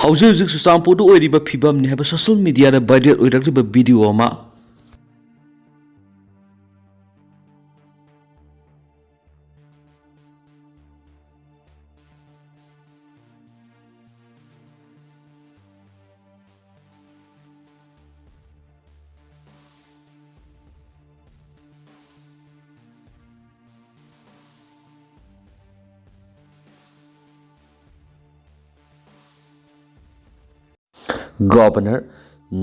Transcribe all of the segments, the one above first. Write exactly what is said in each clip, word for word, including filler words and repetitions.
ꯍꯧꯖꯤꯛ ꯍꯧꯖꯤꯛ ꯆꯨꯔꯆꯥꯟꯄꯨꯔꯗ ꯑꯣꯏꯔꯤꯕ ꯐꯤꯕꯝꯅꯤ ꯍꯥꯏꯕ ꯁꯣꯁꯤꯌꯦꯜ ꯃꯤꯗꯤꯌꯥꯗ ꯚꯥꯏꯔꯦꯜ ꯑꯣꯏꯔꯛꯂꯤꯕ ꯚꯤꯗꯤꯑꯣ ꯑꯃ꯫ ꯒꯣꯕꯅꯔ,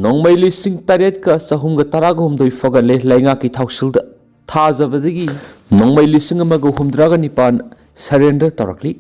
ꯅꯣꯡꯃꯩ ꯂꯤꯁꯤꯡ ꯇꯔꯦꯠꯀ ꯆꯍꯨꯝꯒ ꯇꯔꯥꯒ ꯍꯨꯝꯗꯣꯏ ꯐꯒꯠꯂꯦ ꯂꯩꯉꯥꯛꯀꯤ ꯊꯧꯁꯤꯜꯗ ꯊꯥꯖꯕꯗꯒꯤ꯫ ꯅꯣꯡꯃꯩ ꯂꯤꯁꯤꯡ ꯑꯃꯒ ꯍꯨꯝꯗ꯭ꯔꯥꯒ ꯅꯤꯄꯥꯟ ꯁꯔꯦꯟꯗꯔ ꯇꯧꯔꯛꯂꯤ꯫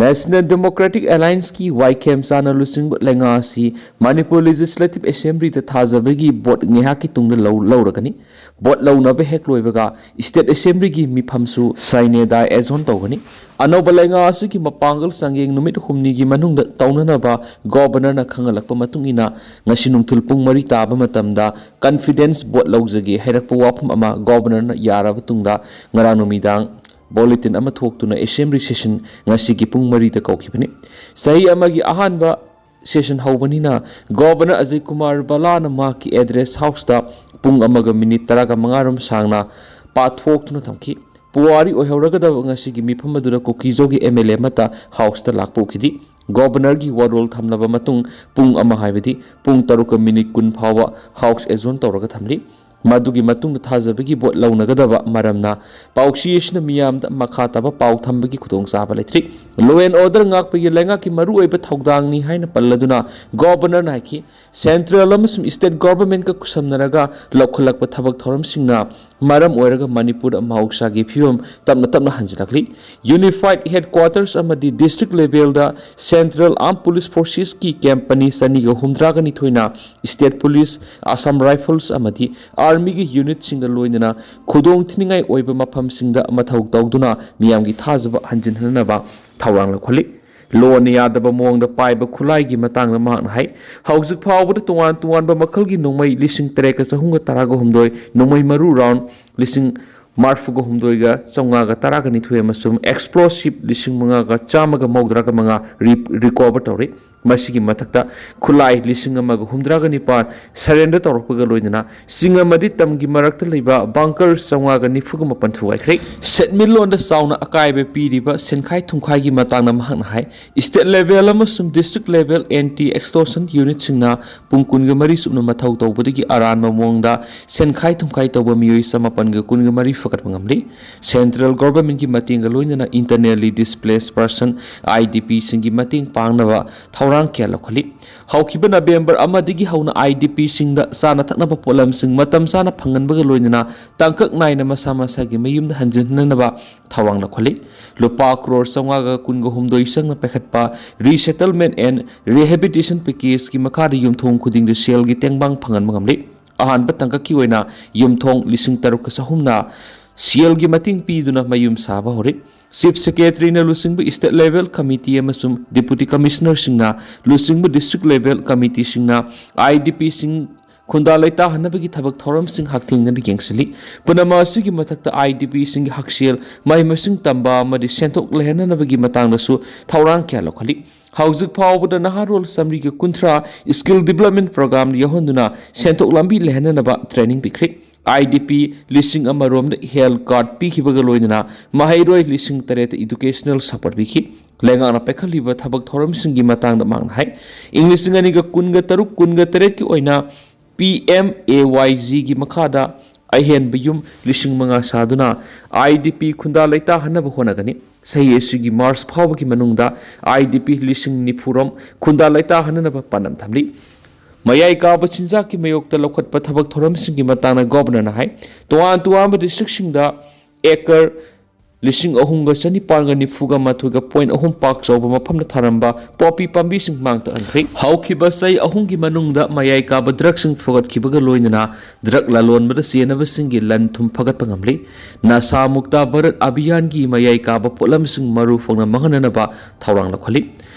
ꯅꯦꯁꯅꯦꯜ ꯗꯦꯃꯣꯀ꯭ꯔꯦꯇꯤꯛ ꯑꯦꯂꯥꯏꯟꯁꯀꯤ ꯋꯥꯏ ꯀꯦ ꯑꯦꯝ ꯆꯥꯅ ꯂꯨꯆꯤꯡꯕ ꯂꯩꯉꯥꯛ ꯑꯁꯤ ꯃꯅꯤꯄꯨꯔ ꯂꯦꯖꯤꯁꯂꯦꯇꯤꯚ ꯑꯦꯁꯦꯝꯕ꯭ꯂꯤꯗ ꯊꯥꯖꯕꯒꯤ ꯚꯣꯠ ꯉꯥꯏꯍꯥꯛꯀꯤ ꯇꯨꯡꯗ ꯂꯧ-, ꯂꯧꯔꯒꯅꯤ꯫ ꯚꯣꯠ ꯂꯧꯅꯕ ꯍꯦꯛ ꯂꯣꯏꯕꯒ ꯏꯁꯇꯦꯠ ꯑꯦꯁꯦꯝꯕ꯭ꯂꯤꯒꯤ ꯃꯤꯐꯝꯁꯨ ꯁꯥꯏꯅꯦꯗꯥꯏ ꯑꯦꯖꯣꯟ ꯇꯧꯒꯅꯤ꯫ ꯑꯅꯧꯕ ꯂꯩꯉꯥꯛ ꯑꯁꯤꯒꯤ ꯃꯄꯥꯡꯒꯜ ꯆꯥꯡꯌꯦꯡ ꯅꯨꯃꯤꯠ ꯍꯨꯝꯅꯤꯒꯤ ꯃꯅꯨꯡꯗ ꯇꯧꯅꯅꯕ ꯒꯣꯕꯅꯔꯅ ꯈꯪꯍꯜꯂꯛꯄ ꯃꯇꯨꯡ ꯏꯟꯅ, ꯉꯁꯤ ꯅꯨꯡꯊꯤꯜ ꯄꯨꯡ ꯃꯔꯤ ꯇꯥꯕ ꯃꯇꯝꯗ ꯀꯟꯐꯤꯗꯦꯟꯁ ꯚꯣꯠ ꯂꯧꯖꯒꯦ ꯍꯥꯏꯔꯛꯄ ꯋꯥꯐꯝ ꯑꯃ ꯒꯣꯕꯅꯔꯅ ꯌꯥꯔꯕ ꯇꯨꯡꯗ, ꯉꯔꯥꯡ ꯅꯨꯃꯤꯗꯥꯡ ꯕꯨꯂꯦꯇꯤꯟ ꯑꯃ ꯊꯣꯛꯇꯨꯅ ꯑꯦꯁꯦꯝꯕ꯭ꯂꯤ ꯁꯦꯁꯟ ꯉꯁꯤꯒꯤ ꯄꯨꯡ ꯃꯔꯤꯗ ꯀꯧꯈꯤꯕꯅꯤ꯫ ꯆꯍꯤ ꯑꯃꯒꯤ ꯑꯍꯥꯟꯕ ꯁꯦꯁꯟ ꯍꯧꯕꯅꯤꯅ ꯒꯣꯕꯅꯔ ꯑꯖꯌ ꯀꯨꯃꯥꯔ ꯕꯂꯥꯅ ꯃꯍꯥꯛꯀꯤ ꯑꯦꯗ꯭ꯔꯦꯁ ꯍꯥꯎꯁꯇ ꯄꯨꯡ ꯑꯃꯒ ꯃꯤꯅꯤꯠ ꯇꯔꯥꯒ ꯃꯉꯥ ꯔꯣꯝ ꯁꯥꯡꯅ ꯄꯥꯊꯣꯛꯇꯨꯅ ꯊꯝꯈꯤ꯫ ꯄꯨꯋꯥꯔꯤ ꯑꯣꯏꯍꯧꯔꯒꯗꯕ ꯉꯁꯤꯒꯤ ꯃꯤꯐꯝ ꯑꯗꯨꯗ ꯀꯨꯀꯤꯖꯣꯒꯤ ꯑꯦꯝ ꯑꯦꯜ ꯑꯦ ꯑꯃꯠꯇ ꯍꯥꯎꯁꯇ ꯂꯥꯛꯄ ꯎꯈꯤꯗꯦ꯫ ꯒꯣꯕꯅꯔꯒꯤ ꯋꯥꯔꯣꯜ ꯊꯝꯂꯕ ꯃꯇꯨꯡ ꯄꯨꯡ ꯑꯃ, ꯍꯥꯏꯕꯗꯤ ꯄꯨꯡ ꯇꯔꯨꯛꯀ ꯃꯤꯅꯤꯠ ꯀꯨꯟ ꯐꯥꯎꯕ ꯍꯥꯎꯁ ꯑꯦꯖꯣꯟ ꯇꯧꯔꯒ ꯊꯝꯂꯤ꯫ ꯃꯗꯨꯒꯤ ꯃꯇꯨꯡꯗ ꯊꯥꯖꯕꯒꯤ ꯚꯣꯠ ꯂꯧꯅꯒꯗꯕ ꯃꯔꯝꯅ ꯄꯥꯎꯆꯦ ꯑꯁꯤꯅ ꯃꯤꯌꯥꯝꯗ ꯃꯈꯥ ꯇꯥꯕ ꯄꯥꯎ ꯊꯝꯕꯒꯤ ꯈꯨꯗꯣꯡꯆꯥꯕ ꯂꯩꯇ꯭ꯔꯤ꯫ Law and order ꯉꯥꯛꯄꯒꯤ ꯂꯩꯉꯥꯛꯀꯤ ꯃꯔꯨꯑꯣꯏꯕ ꯊꯧꯗꯥꯡꯅꯤ ꯍꯥꯏꯅ ꯄꯜꯂꯗꯨꯅ ꯒꯣꯕꯅꯔꯅ ꯍꯥꯏꯈꯤ, ꯁꯦꯟꯇ꯭ꯔꯦꯜ ꯑꯃꯁꯨꯡ ꯁ꯭ꯇꯦꯠ ꯒꯣꯚꯔꯟꯃꯦꯟꯠꯀ ꯈꯨꯠꯁꯝꯅꯔꯒ ꯂꯧꯈꯠꯂꯛꯄ ꯊꯕꯛ ꯊꯧꯔꯝꯁꯤꯡꯅ ꯃꯔꯝ ꯑꯣꯏꯔꯒ ꯃꯅꯤꯄꯨꯔꯗ ꯃꯍꯧꯁꯥꯒꯤ ꯐꯤꯕꯝ ꯇꯞꯅ ꯇꯞꯅ ꯍꯟꯖꯤꯜꯂꯛꯂꯤ꯫ ꯌꯨꯅꯤꯐꯥꯏꯗ ꯍꯦꯗꯀ꯭ꯋꯥꯇꯔꯁ ꯑꯃꯗꯤ ꯗꯤꯁꯇ꯭ꯔꯤꯛ ꯂꯦꯚꯦꯜꯗ ꯁꯦꯟꯇ꯭ꯔꯦꯜ ꯑꯥꯔꯝ ꯄꯨꯂꯤꯁ ꯐꯣꯔꯁꯦꯁꯀꯤ ꯀꯦꯝꯞ ꯄꯅꯤ ꯆꯅꯤꯒ ꯍꯨꯝꯗ꯭ꯔꯥꯒ ꯅꯤꯊꯣꯏꯅ ꯁ꯭ꯇꯦꯠ ꯄꯨꯂꯤꯁ, ꯑꯁꯥꯝ ꯔꯥꯏꯐꯜꯁ ꯑꯃꯗꯤ ꯑꯥꯔꯃꯤꯒꯤ ꯌꯨꯅꯤꯠꯁꯤꯡꯒ ꯂꯣꯏꯅꯅ ꯈꯨꯗꯣꯡꯊꯤꯅꯤꯡꯉꯥꯏ ꯑꯣꯏꯕ ꯃꯐꯝꯁꯤꯡꯗ ꯃꯊꯧ ꯇꯧꯗꯨꯅ ꯃꯤꯌꯥꯝꯒꯤ ꯊꯥꯖꯕ ꯍꯟꯖꯤꯟꯍꯟꯅꯕ ꯊꯧꯔꯥꯡ ꯂꯧꯈꯠꯂꯤ꯫ ꯂꯣꯅ ꯌꯥꯗꯕ ꯃꯑꯣꯡꯗ ꯄꯥꯏꯕ ꯈꯨꯠꯂꯥꯏꯒꯤ ꯃꯇꯥꯡꯗ ꯃꯍꯥꯛꯅ ꯍꯥꯏ, ꯍꯧꯖꯤꯛ ꯐꯥꯎꯕꯗ ꯇꯣꯉꯥꯟ ꯇꯣꯉꯥꯟꯕ ꯃꯈꯜꯒꯤ ꯅꯣꯡꯃꯩ ꯂꯤꯁꯤꯡ ꯇꯔꯦꯠꯀ ꯆꯍꯨꯝꯒ ꯇꯔꯥꯒ ꯍꯨꯝꯗꯣꯏ, ꯅꯣꯡꯃꯩ ꯃꯔꯨ ꯔꯥꯎꯟ ꯂꯤꯁꯤꯡ ꯃꯔꯐꯨꯒ ꯍꯨꯝꯗꯣꯏꯒ ꯆꯥꯝꯃꯉꯥꯒ ꯇꯔꯥꯒ ꯅꯤꯊꯣꯏ ꯑꯃꯁꯨꯡ explosive ꯂꯤꯁꯤꯡ ꯃꯉꯥꯒ ꯆꯥꯝꯃꯒ ꯃꯧꯗ꯭ꯔꯥꯒ ꯃꯉꯥ ꯔꯤ-, recover ꯇꯧꯔꯤ꯫ ꯃꯁꯤꯒꯤ ꯃꯊꯛꯇ ꯈꯨꯠꯂꯥꯏ ꯂꯤꯁꯤꯡ ꯑꯃꯒ ꯍꯨꯝꯗ꯭ꯔꯥꯒ ꯅꯤꯄꯥꯟ surrender ꯇꯧꯔꯛꯄꯒ ꯂꯣꯏꯅꯅ ꯆꯤꯡ ꯑꯃꯗꯤ ꯇꯝꯒꯤ ꯃꯔꯛꯇ ꯂꯩꯕ bunker ꯆꯥꯝꯃꯉꯥꯒ ꯅꯤꯐꯨꯒ ꯃꯥꯄꯟ ꯊꯨꯒꯥꯏꯈ꯭ꯔꯦ꯫ ꯁꯦꯟꯃꯤꯠꯂꯣꯟꯗ ꯆꯥꯎꯅ ꯑꯀꯥꯏꯕ ꯄꯤꯔꯤꯕ ꯁꯦꯟꯈꯥꯏ ꯊꯨꯝꯈꯥꯏꯒꯤ ꯃꯇꯥꯡꯗ ꯃꯍꯥꯛꯅ ꯍꯥꯏ, state level ꯑꯃꯁꯨꯡ district level anti extortion unitꯁꯤꯡꯅ ꯄꯨꯡ ꯀꯨꯟꯒ ꯃꯔꯤ ꯆꯨꯞꯅ ꯃꯊꯧ ꯇꯧꯕꯗꯒꯤ ꯑꯔꯥꯟꯕ ꯃꯑꯣꯡꯗ ꯁꯦꯟꯈꯥꯏ ꯊꯨꯝꯈꯥꯏ ꯇꯧꯕ ꯃꯤꯑꯣꯏ ꯆꯃꯥꯄꯟꯒ ꯀꯨꯟꯒ ꯃꯔꯤ ꯐꯒꯠꯄ ꯉꯝꯂꯤ꯫ Central governmentꯀꯤ ꯃꯇꯦꯡꯒ ꯂꯣꯏꯅꯅ internally displaced person, IDPꯁꯤꯡꯒꯤ ꯃꯇꯦꯡ ꯄꯥꯡꯅꯕ ꯊꯧꯔꯥꯡ ꯀꯌꯥ ꯂꯧꯈꯠꯂꯤ꯫ ꯍꯧꯈꯤꯕ November ꯑꯃꯗꯒꯤ ꯍꯧꯅ IDPꯁꯤꯡꯗ ꯆꯥꯅ ꯊꯛꯅꯕ ꯄꯣꯠꯂꯝꯁꯤꯡ ꯃꯇꯝ ꯆꯥꯅ ꯐꯪꯍꯟꯕꯒ ꯂꯣꯏꯅꯅ ꯇꯥꯡꯀꯛ ꯅꯥꯏꯅ ꯃꯁꯥ ꯃꯁꯥꯒꯤ ꯃꯌꯨꯝꯗ ꯍꯟꯖꯤꯟꯅꯅꯕ ꯊꯧꯔꯥꯡ ꯂꯧꯈꯠꯂꯤ꯫ ꯂꯨꯄꯥ ꯀ꯭ꯔꯣꯔ ꯆꯥꯝꯃꯉꯥꯒ ꯀꯨꯟꯒ ꯍꯨꯝꯗꯣꯏ ꯆꯪꯅ ꯄꯥꯏꯈꯠꯄ Resettlement and Rehabilitation Packageꯀꯤ ꯃꯈꯥꯗ ꯌꯨꯝꯊꯣꯡ ꯈꯨꯗꯤꯡꯗ ꯁꯦꯜꯒꯤ ꯇꯦꯡꯕꯥꯡ ꯐꯪꯍꯟꯕ ꯉꯝꯂꯤ꯫ ꯑꯍꯥꯟꯕ ꯇꯥꯡꯀꯛꯀꯤ ꯑꯣꯏꯅ ꯌꯨꯝꯊꯣꯡ ꯂꯤꯁꯤꯡ ꯇꯔꯨꯛꯀ ꯆꯍꯨꯝꯅ ꯁꯦꯜꯒꯤ ꯃꯇꯦꯡ ꯄꯤꯗꯨꯅ ꯃꯌꯨꯝ ꯁꯥꯕ ꯍꯧꯔꯤ꯫ Chief Secretaryꯅ ꯂꯨꯆꯤꯡꯕ state level committee ꯑꯃꯁꯨꯡ Deputy Commissionerꯁꯤꯡꯅ ꯂꯨꯆꯤꯡꯕ district level committeeꯁꯤꯡꯅ IDPꯁꯤꯡ ꯈꯨꯟꯗꯥ ꯂꯩꯇꯥꯍꯟꯅꯕꯒꯤ ꯊꯕꯛ ꯊꯧꯔꯝꯁꯤꯡ ꯍꯛꯊꯦꯡꯅꯅ ꯌꯦꯡꯁꯤꯜꯂꯤ꯫ ꯄꯨꯝꯅꯃꯛ ꯑꯁꯤꯒꯤ ꯃꯊꯛꯇ IDPꯁꯤꯡꯒꯤ ꯍꯛꯁꯦꯜ, ꯃꯍꯩ ꯃꯁꯤꯡ ꯇꯝꯕ ꯑꯃꯗꯤ ꯁꯦꯟꯊꯣꯛ ꯂꯩꯍꯟꯅꯅꯕꯒꯤ ꯃꯇꯥꯡꯗꯁꯨ ꯊꯧꯔꯥꯡ ꯀꯌꯥ ꯂꯧꯈꯠꯂꯤ꯫ ꯍꯧꯖꯤꯛ ꯐꯥꯎꯕꯗ ꯅꯍꯥꯔꯣꯜ ꯆꯥꯃꯔꯤꯒ ꯀꯨꯟꯊ꯭ꯔꯥ skill development programꯗ ꯌꯥꯎꯍꯟꯗꯨꯅ ꯁꯦꯟꯊꯣꯛ ꯂꯝꯕꯤ ꯂꯩꯍꯟꯅꯅꯕ training ꯄꯤꯈ꯭ꯔꯤ꯫ IDP ꯂꯤꯁꯤꯡ ꯑꯃꯔꯣꯝꯗ health card ꯄꯤꯈꯤꯕꯒ ꯂꯣꯏꯅꯅ ꯃꯍꯩꯔꯣꯏ ꯂꯤꯁꯤꯡ ꯇꯔꯦꯠꯇ educational support ꯄꯤꯈꯤ꯫ ꯂꯩꯉꯥꯛꯅ ꯄꯥꯏꯈꯠꯂꯤꯕ ꯊꯕꯛ ꯊꯧꯔꯝꯁꯤꯡꯒꯤ ꯃꯇꯥꯡꯗ ꯃꯍꯥꯛꯅ ꯍꯥꯏ, ꯏꯪ ꯂꯤꯁꯤꯡ ꯑꯅꯤꯒ ꯀꯨꯟꯒ ꯇꯔꯨꯛ ꯀꯨꯟꯒ ꯇꯔꯦꯠꯀꯤ ꯑꯣꯏꯅ PMAYGꯒꯤ ꯃꯈꯥꯗ ꯑꯍꯦꯟꯕ ꯌꯨꯝ ꯂꯤꯁꯤꯡ ꯃꯉꯥ ꯁꯥꯗꯨꯅ IDP ꯈꯨꯟꯗꯥ ꯂꯩꯇꯥꯍꯟꯅꯕ ꯍꯣꯠꯅꯒꯅꯤ꯫ ꯆꯍꯤ ꯑꯁꯤꯒꯤ March ꯐꯥꯎꯕꯒꯤ ꯃꯅꯨꯡꯗ IDP ꯂꯤꯁꯤꯡ ꯅꯤꯐꯨ ꯔꯣꯝ ꯈꯨꯟꯗꯥ ꯂꯩꯇꯥꯍꯟꯅꯅꯕ ꯄꯥꯟꯗꯝ ꯊꯝꯂꯤ꯫ ꯃꯌꯥꯏ ꯀꯥꯕ ꯆꯤꯟꯖꯥꯛꯀꯤ ꯃꯥꯌꯣꯛꯇ ꯂꯧꯈꯠꯄ ꯊꯕꯛ ꯊꯧꯔꯝꯁꯤꯡꯒꯤ ꯃꯇꯥꯡꯗ Governorꯅ ꯍꯥꯏ, ꯇꯣꯉꯥꯟ ꯇꯣꯉꯥꯟꯕ districtꯁꯤꯡꯗ acre ꯂꯤꯁꯤꯡ ꯑꯍꯨꯝꯒ ꯆꯅꯤꯄꯥꯟꯒ ꯅꯤꯐꯨꯒ ꯃꯥꯊꯣꯏꯒ point ꯑꯍꯨꯝ ꯄꯥꯛ ꯆꯥꯎꯕ ꯃꯐꯝꯗ ꯊꯥꯔꯝꯕ ꯄꯣꯄꯤ ꯄꯥꯝꯕꯤꯁꯤꯡ ꯃꯥꯡ ꯇꯥꯛꯍꯟꯈ꯭ꯔꯦ꯫ ꯍꯧꯈꯤꯕ ꯆꯍꯤ ꯑꯍꯨꯝꯒꯤ ꯃꯅꯨꯡꯗ ꯃꯌꯥꯏ ꯀꯥꯕ drugꯁꯤꯡ ꯊꯣꯛꯍꯠꯈꯤꯕꯒ ꯂꯣꯏꯅꯅ drug ꯂꯂꯣꯟꯕꯗ ꯆꯦꯟꯅꯕꯁꯤꯡꯒꯤ ꯂꯟ ꯊꯨꯝ ꯐꯒꯠꯄ ꯉꯝꯂꯤ꯫ ꯅꯁꯥ ꯃꯨꯛꯇ ꯚꯥꯔꯠ ꯑꯚꯤꯌꯥꯟꯒꯤ ꯃꯌꯥꯏ ꯀꯥꯕ ꯄꯣꯠꯂꯝꯁꯤꯡ ꯃꯔꯨ ꯐꯪꯅ ꯃꯥꯡꯍꯟꯅꯅꯕ ꯊꯧꯔꯥꯡ ꯂꯧꯈꯠꯂꯤ꯫